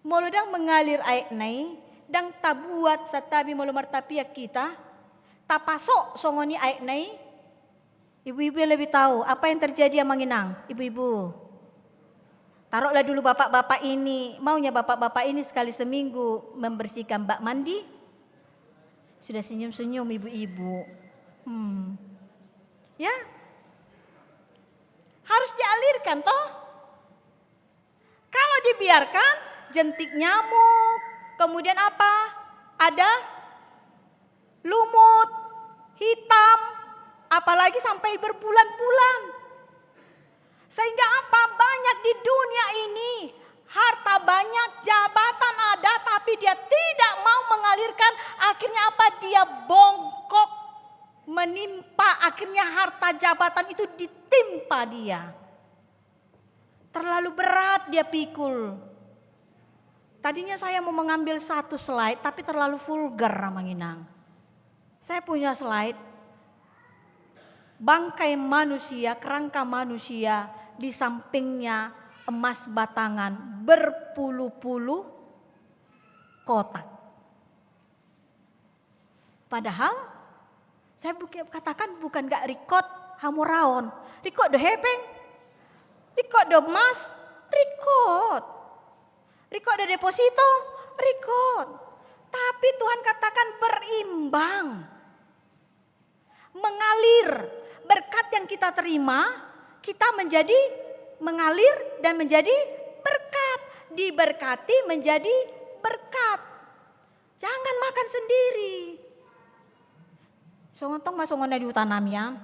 Molo ndang mengalir aekna i, ndang tabuat santabi molo martapian hita, tapasok songon i aekna i, ibu-ibu yang lebih tahu, apa yang terjadi, Amang Inang, ibu-ibu? Taruhlah dulu bapak-bapak ini, maunya bapak-bapak ini sekali seminggu membersihkan bak mandi. Sudah senyum-senyum ibu-ibu. Hmm. Ya. Harus dialirkan, toh? Kalau dibiarkan, jentik nyamuk, kemudian apa? Ada lumut, hitam, Apalagi sampai berbulan-bulan. Sehingga apa? Banyak di dunia ini, harta banyak, jabatan ada, tapi dia tidak mau mengalirkan. Akhirnya apa? Dia bongkok, menimpa. Akhirnya harta jabatan itu ditimpa dia. Terlalu berat dia pikul. Tadinya saya mau mengambil satu slide, tapi terlalu vulgar, Amang Inang. Saya punya slide, bangkai manusia, kerangka manusia, di sampingnya emas batangan berpuluh-puluh kotak. Padahal, saya buki-, katakan bukan nggak rikot hamoraon. Rikot do hepeng, rikot do emas, rikot. Rikot do deposito, rikot. Tapi Tuhan katakan berimbang. Mengalir. Berkat yang kita terima, kita menjadi mengalir dan menjadi berkat. Diberkati menjadi berkat. Jangan makan sendiri. Songon tong ma songon na di huta nami an.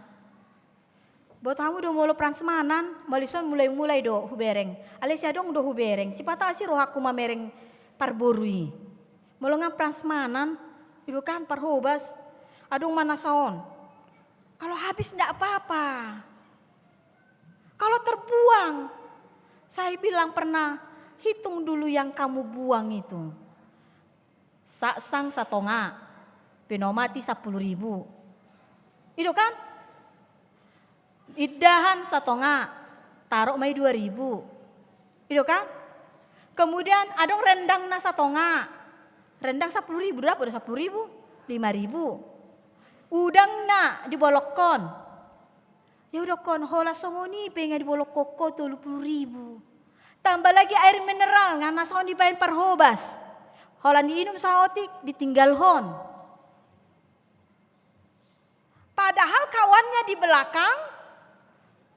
Buat hamu do molo prasmanan, molo dison mulai-mulai do hubereng. Alai si adong do hubereng, sipata asi rohangku mamereng parboru i. Molo nga prasmanan, i do kan parhobas, adong ma na saon. Kalau habis ndak apa-apa. Kalau terbuang, saya bilang pernah, hitung dulu yang kamu buang itu. Saksang satonga, pinaumati sampulu ribu. I do kan? Indahan satonga, taro ma i dua ribu. I do kan? Kemudian adong rendangna satonga. Rendang sampulu ribu, dapot do sampulu ribu, lima ribu. Udangna dibolongkon. Ia udokkon, holan songon i pe nga dibolongkon ho tolu pulu ribu. Tambah lagi air mineral, nga na saon dibaen parhobas. Holan diinum saotik, ditinggalhon. Padahal kawannya di belakang,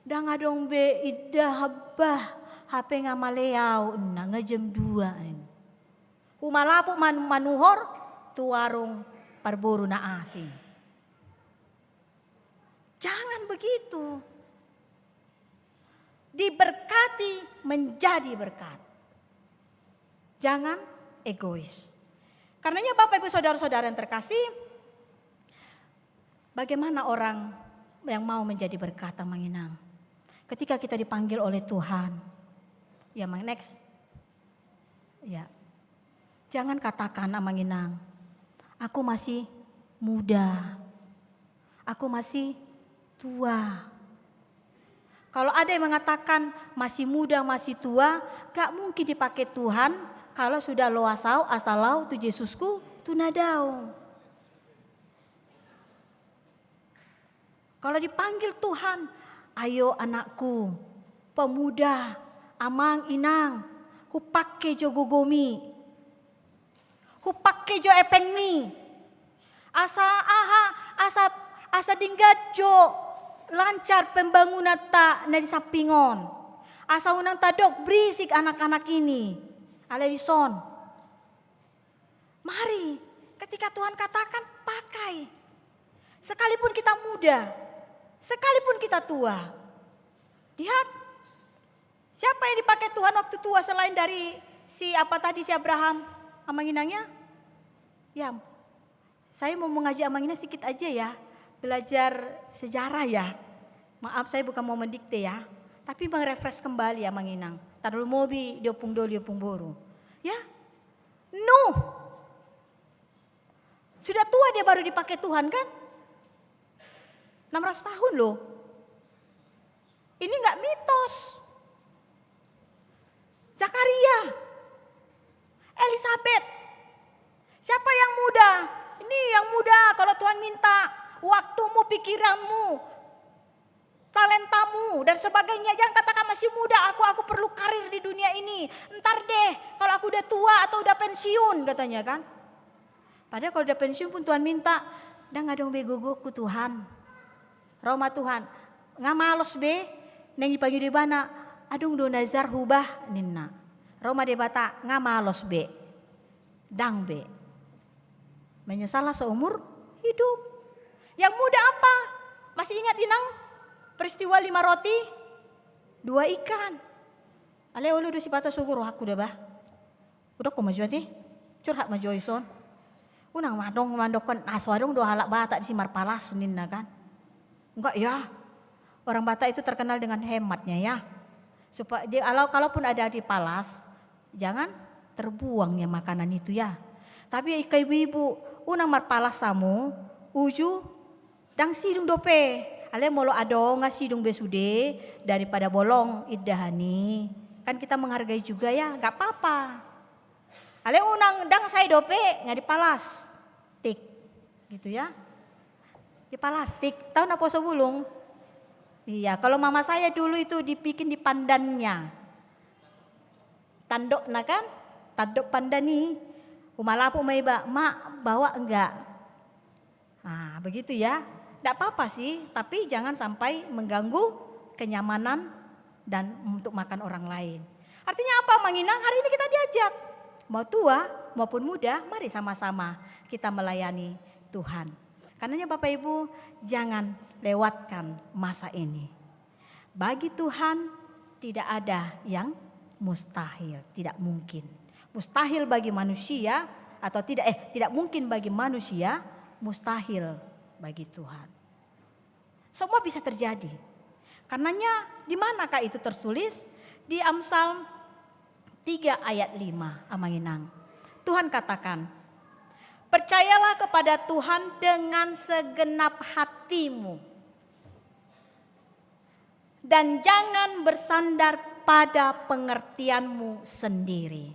ndang adong be indahan bah, hape nga male au, nga jam dua. Humalaput man-, manuhor, tu warung parboru na asing. Jangan begitu. Diberkati menjadi berkat. Jangan egois. Karenanya Bapak Ibu Saudara-saudara yang terkasih, bagaimana orang yang mau menjadi berkat, Amang Inang? Ketika kita dipanggil oleh Tuhan. Ya, Mang, next. Ya. Jangan katakan, Amang Inang, "Aku masih muda. Aku masih tua." Kalau ada yang mengatakan masih muda, masih tua, gak mungkin dipakai Tuhan kalau sudah loas au asa lao tu Jesusku tu na dao. Kalau dipanggil Tuhan, "Ayo anakku, pemuda, amang, inang, hupangke jo gogomi, hupangke jo epengmi, asa aha, asa, asa denggan jo lancar pembangunanta na di samping on, asa unang tadok berisik anak-anak ini." Alai dison. Mari, ketika Tuhan katakan, pakai. Sekalipun kita muda, sekalipun kita tua. Lihat, siapa yang dipakai Tuhan waktu tua selain dari si apa tadi, si Abraham, Amang Inang ya? Ya, saya mau mengajak Amang Inang sedikit aja ya, belajar sejarah ya. Maaf, saya bukan mau mendikte ya, tapi merefresh kembali Amang Inang. Tarlumobi di ompung doli, ompung boru. Ya, Nuh. Sudah tua dia baru dipakai Tuhan kan? Enam ratus tahun loh. Ini nggak mitos. Zakaria, Elisabet. Siapa yang muda? Ini yang muda, kalau Tuhan minta waktumu, pikiranmu, talentamu dan sebagainya. Jangan katakan, "Masih muda aku, aku perlu karir di dunia ini. Ntar deh, kalau aku udah tua atau udah pensiun," katanya kan. Padahal kalau udah pensiun pun Tuhan minta, "Ndang adong be gogoku, Tuhan." Ro ma Tuhan, "Nga malos be?" Naeng dipangido ibana, "Adong do nazar hubah," ninna. Ro ma Debata, "Nga malos be. Ndang be." Menyesallah seumur hidup. Yang muda apa? Masih ingat, Inang, peristiwa lima roti, dua ikan? Alai olo do sipata sogo rohangku da bah. Udah ko ma jo ate. Curhat ma jo ison. Unang ma adong mandokkon, ah, so adong do halak Batak disi marpalas ninna kan. Enggak ya. Orang Batak itu terkenal dengan hematnya ya. Supaya dia, kalau, kalaupun ada dipalas, jangan terbuang ya makanan itu ya. Tapi angka ibu-ibu, unang marpalas hamu, uju ndang sidung dope. Alai molo adong nga sidung be sude, daripada bolong indahan i. Kan kita menghargai juga ya, nggak apa-apa. Alai unang ndang sae dope, nggak dipalas. Tik. Gitu ya. Dipalas tik. Tahu naposo bulung? Iya, kalau mama saya dulu itu dibikin di pandannya. Tandokna kan? Tandok pandan i. Humalapuk ma iba, "Mak, bawa enggak?" Nah, begitu ya. Nggak apa-apa sih, tapi jangan sampai mengganggu kenyamanan dan untuk makan orang lain. Artinya apa, Amang Inang? Hari ini kita diajak. Mau tua maupun muda, mari sama-sama kita melayani Tuhan. Karenanya Bapak Ibu, jangan lewatkan masa ini. Bagi Tuhan tidak ada yang mustahil, tidak mungkin. Mustahil bagi manusia atau tidak, eh, tidak mungkin bagi manusia, mustahil bagi Tuhan. Semua bisa terjadi. Karenanya, di manakah itu tertulis? Di Amsal tiga ayat lima, Amang Inang. Tuhan katakan, "Percayalah kepada Tuhan dengan segenap hatimu, dan jangan bersandar pada pengertianmu sendiri."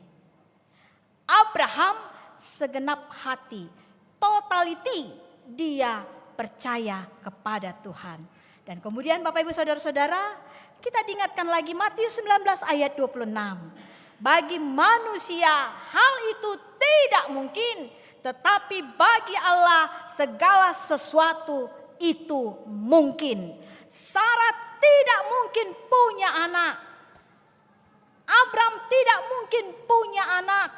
Abraham segenap hati, totality, dia percaya kepada Tuhan. Dan kemudian Bapak Ibu Saudara-saudara, kita diingatkan lagi Matius sembilan belas ayat dua puluh enam. Bagi manusia hal itu tidak mungkin, tetapi bagi Allah segala sesuatu itu mungkin. Sara tidak mungkin punya anak. Abraham tidak mungkin punya anak.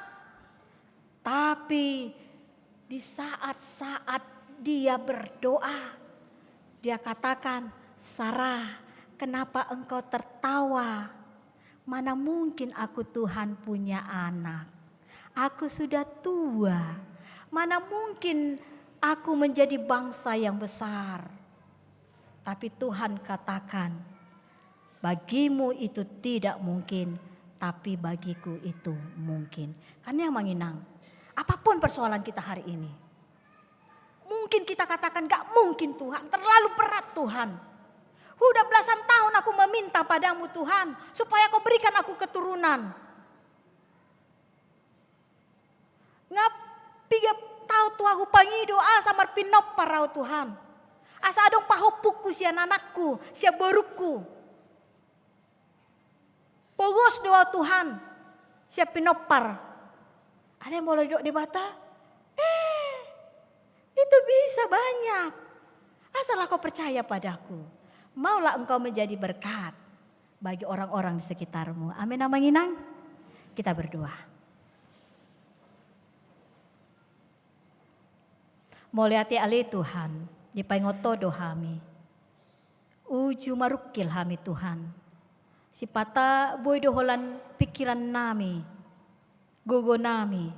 Tapi di saat-saat dia berdoa, dia katakan, "Sarah, kenapa engkau tertawa? Mana mungkin aku, Tuhan, punya anak? Aku sudah tua. Mana mungkin aku menjadi bangsa yang besar?" Tapi Tuhan katakan, "Bagimu itu tidak mungkin, tapi bagiku itu mungkin." Kan ya, Amang Inang, apapun persoalan kita hari ini, mungkin kita katakan, "Gak mungkin, Tuhan, terlalu berat, Tuhan. Udah belasan tahun aku meminta padamu, Tuhan, supaya kau berikan aku keturunan." Nga piga taon, Tuhan, hupangido asa marpinompar ahu, Tuhan. Asa adong pahompungku sian anakku, sian borungku. Pogos do ahu, Tuhan, sian pinompar. Alai molo didok Debata, "Eh, itu bisa banyak. Asal kau percaya padaku, maulah engkau menjadi berkat bagi orang-orang di sekitarmu." Amin, Amang Inang. Kita berdoa. Mauliate ale Tuhan, dipaingot Ho do hami. Uju marungkil hami, Tuhan. Sipata boi do holan pingkirannami, gogonami,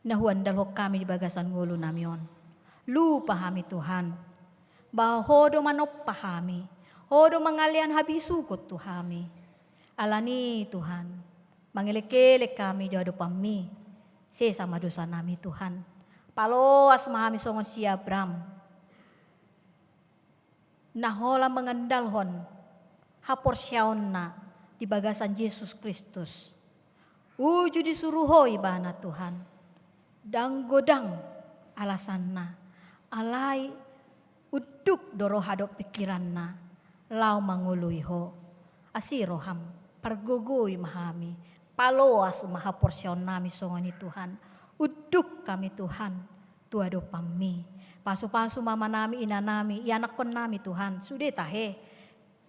na huandalhon hami di bagasan ngolunami on. Lupa hami, Tuhan, bahwa Ho do manompa hami, Ho do mangalehon habisuhon tu hami. Alani, Tuhan, mangelek-elek hami di adopanmi. Sesa ma dosanami, Tuhan. Paloas ma hami songon si Abraham, na holan mangandalhon haporseaonna di bagasan Jesus Kristus. Uju disuru Ho ibana, Tuhan. Ndang godang alasanna, alai unduk do roha dohot pingkiranna laho mangoloi Ho. Asi roham, pargogoi ma hami, paloas ma haporseaonnami songon i, Tuhan. Unduk hami, Tuhan, tu adopanmi. Pasu-pasu ma amanami, inanami, ianakkonnami, Tuhan, sude tahe,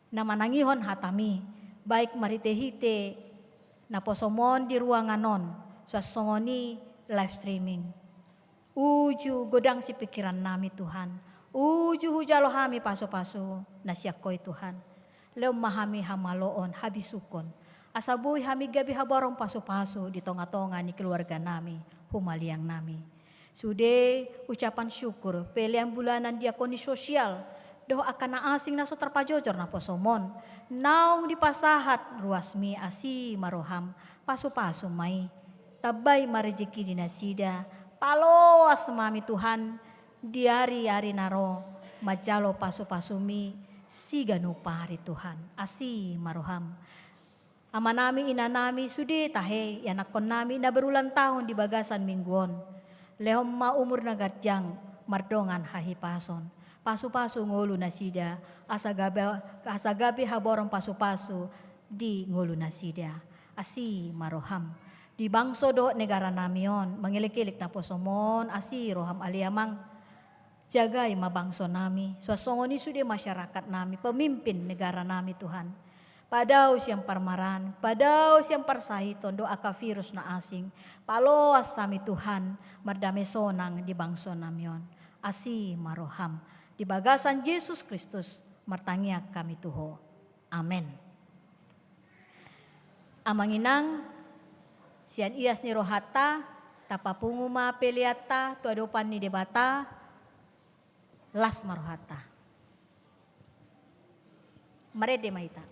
na manangihon hatami, baik marhite-hite naposom on di ruangan on, suang songon i live streaming. Uju godang sipingkirannami, Tuhan. Uju hujalo hami pasupasu na sian Ho i Tuhan. Lehon ma hami hamaloon, habisuhon, asa boi hami gabe habarong pasupasu di tongatonga ni keluarganami, humaliangnami. Sude ucapan syukur, pelean bulanan, diakoni sosial, dohot angka na asing na so tarpajojor naposomon, naung dipasahat ruasmi, asi ma roham, pasupasu ma i. Tambai ma rejeki di nasida, paloas ma hami Tuhan, di ariari na ro, manjalo pasupasumi siganup ari Tuhan, asi ma roham. Amanami, inanami, sude tahe ianakkonnami na berulang tahun di bagasan minggu on. Lehon ma umur na ganjang, mardongan hahipason. Pasupasu ngolu nasida, asa gabe, asa gabe habarong pasupasu di ngolu nasida. Asi ma roham. Di bangso dohot negaranami on, mangelekelek naposomon, asi roham ale Amang. Jagai ma bangsonami, suang songon i sude masyarakatnami, pemimpin negaranami Tuhan. Padao sian parmaraan, padao sian parsahiton dohot angka virus na asing, paloas hami Tuhan, mardame sonang di bangsonami on. Asi ma roham, di bagasan Jesus Kristus, martangiang hami tu Ho. Amen. Amang inang, sian ias ni rohanta, tapapungu ma peleanta tu adopan ni Debata, las ma rohanta. Marende ma hita.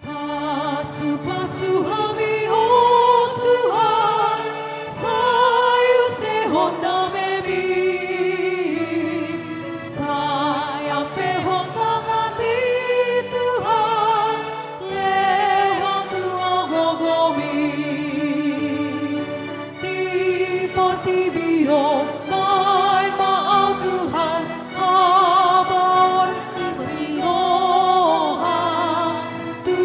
Pasupasu hami, o Tuhan, sai usehon damemi, sai ampehon tanganmi, Tuhan, lehon tu gogomi. Di portibi on baen ma au Tuhan, habaoan ni siroha, tu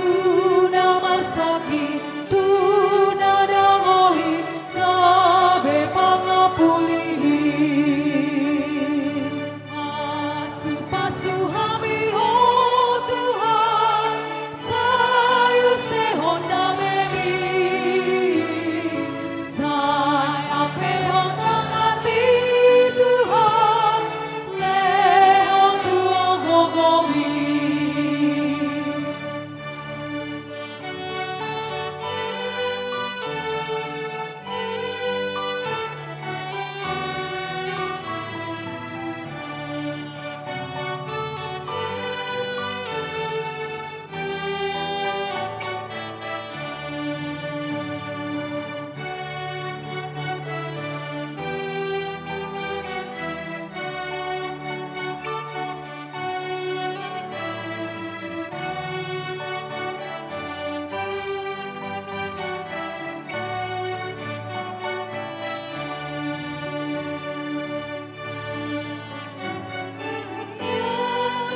na marsakit, tu na dangol i, gabe pangapulihi. Pasupasu hami, o Tuhan, sai usehon damemi, sai ampehon tanganmi, Tuhan, lehon tu gogomi.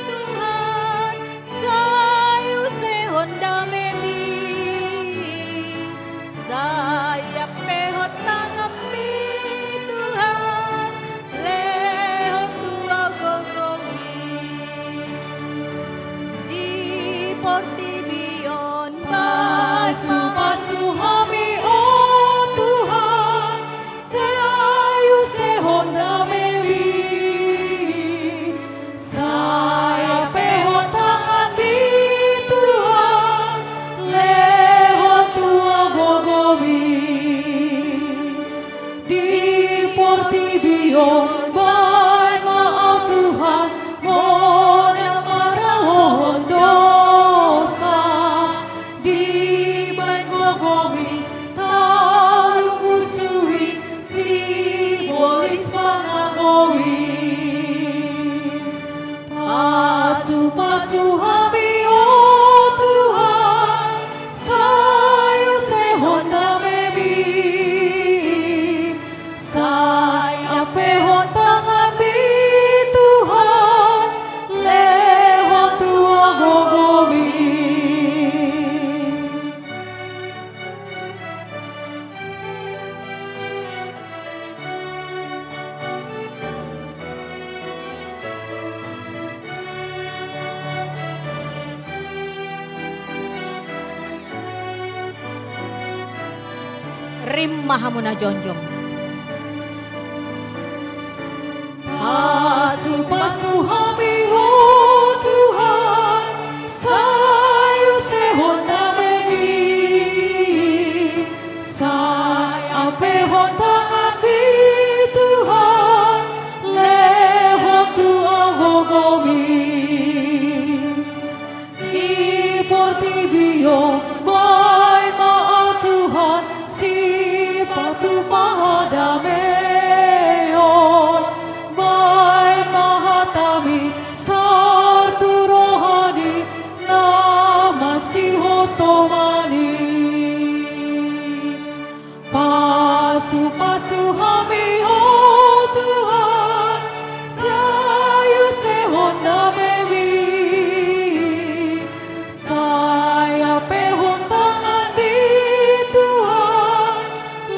Tuhan, sai usehon damemi, sai ampehon tanganmi, Tuhan, lehon tu gogomi. Di portibi on pasupasu hami, o Tuhan, sai usehon damemi, sai ampehon tanganmi, Tuhan, lehon tu gogomi. Di portibi on baen ma au Tuhan, monang maralohon dosa, dibaen gogomi, talup musu i, sibolis pangago i. Pasupasu hami, o Tuhan, sai usehon damemi, sai ampehon tanganmi, Tuhan, lehon tu gogomi. Rap ma hamu na jongjong. Pasupasu hami, o Tuhan, sai usehon damemi, sai ampehon tanganmi, Tuhan, lehon tu au gogomi. Di portibi on baen ma, o Tuhan, sipatupa hadameon, baen ma hatami saor tu roha ni na masihosomani. Pasupasu hami, o Tuhan, sai usehon damemi, sai ampehon tanganmi, Tuhan,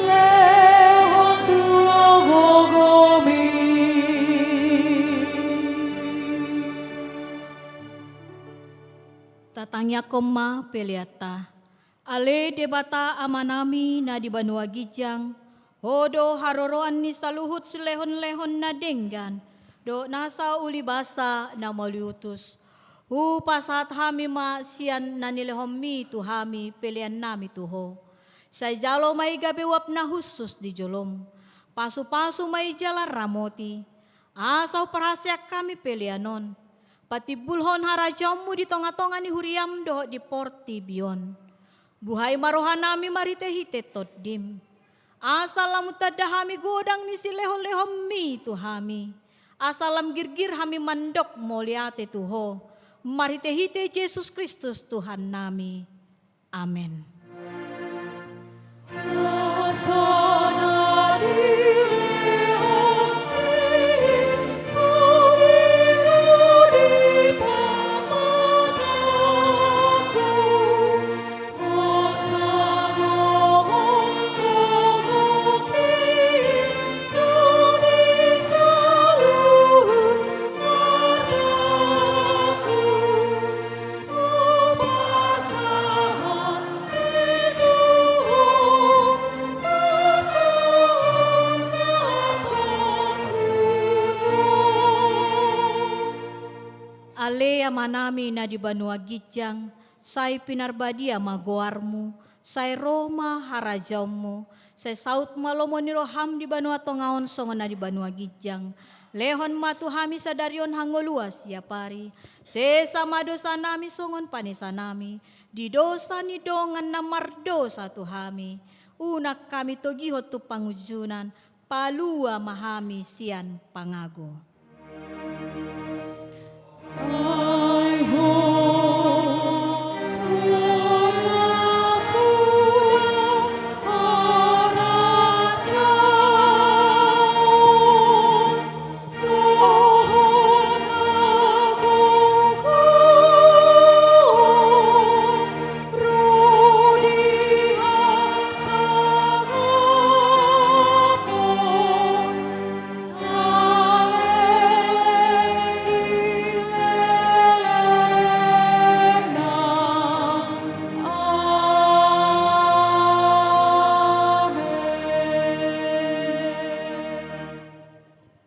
lehon tu au gogomi. Tatangiangkon ma peleanta. Ale Debata Amanami na di banua ginjang, Ho do haroroan ni saluhut silehonlehon na denggan dohot nasa ulibasa na mauliutus. Hupasahat hami ma sian na nilehonmi tu hami peleannami tu Ho. Sai jalo ma i gabe uap na hushus di jolom. Pasupasu ma i jala ramoti, asa huparhaseang hami pelean on patimbulhon harajaonmu di tongatonga ni huriam dohot di portibi on. Buhai ma rohanami marhitehite Tondim, asa lam tanda hami godang ni silehonlehonmi tu hami, asa lam girgir hami mandok mauliate tu Ho, marhitehite Jesus Kristus Tuhannami. Amen. Ale Amanami na di banua ginjang, sai pinarbadia ma goarmu, sai ro ma harajaonmu, sai saut ma lomo ni roham di banua tonga on songon na di banua ginjang. Lehon ma tu hami sadari on hangoluan siapari. Sesa ma dosanami songon panesanami di dosa ni dongan na mardosa tu hami. Unang hami togihon tu pangunjunan, palua ma hami sian pangago.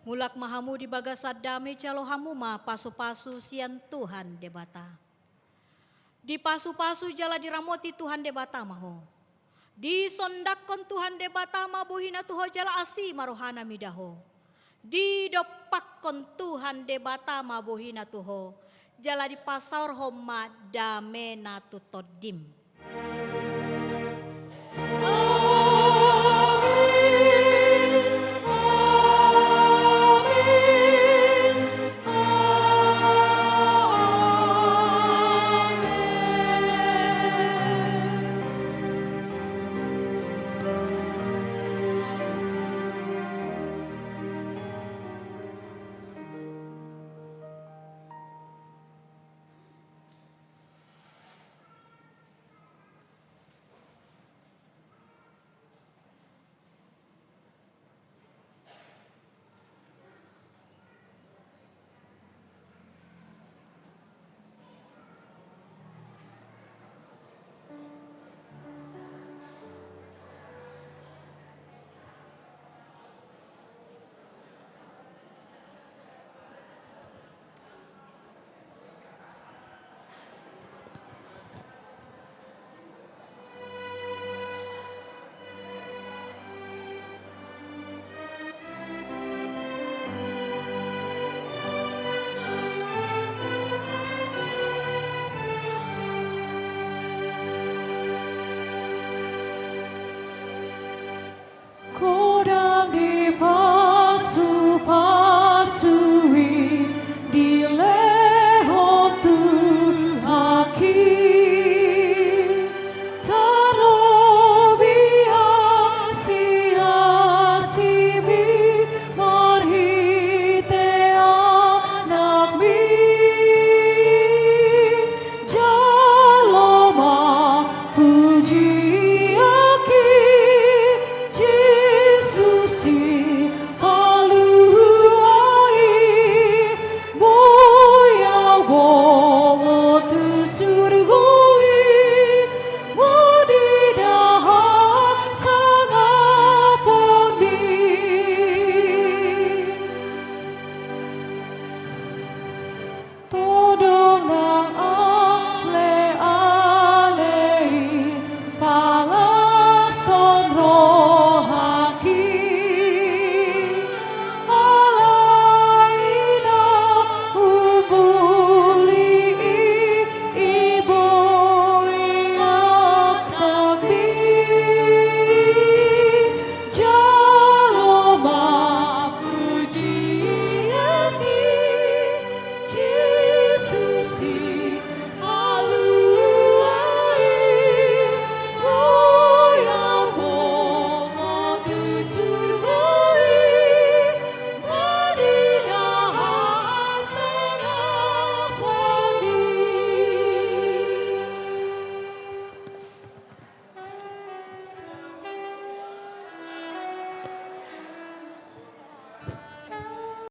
Mulak ma hamu di bagasan dame, jalo hamu ma pasupasu sian Tuhan Debata. Dipasupasu jala diramoti Tuhan Debata ma ho. Disondangkon Tuhan Debata ma bohina tu ho jala asi ma rohana mida ho. Didompakkon Tuhan Debata ma bohina tu ho jala dipasaorhon ma damena tu tondim.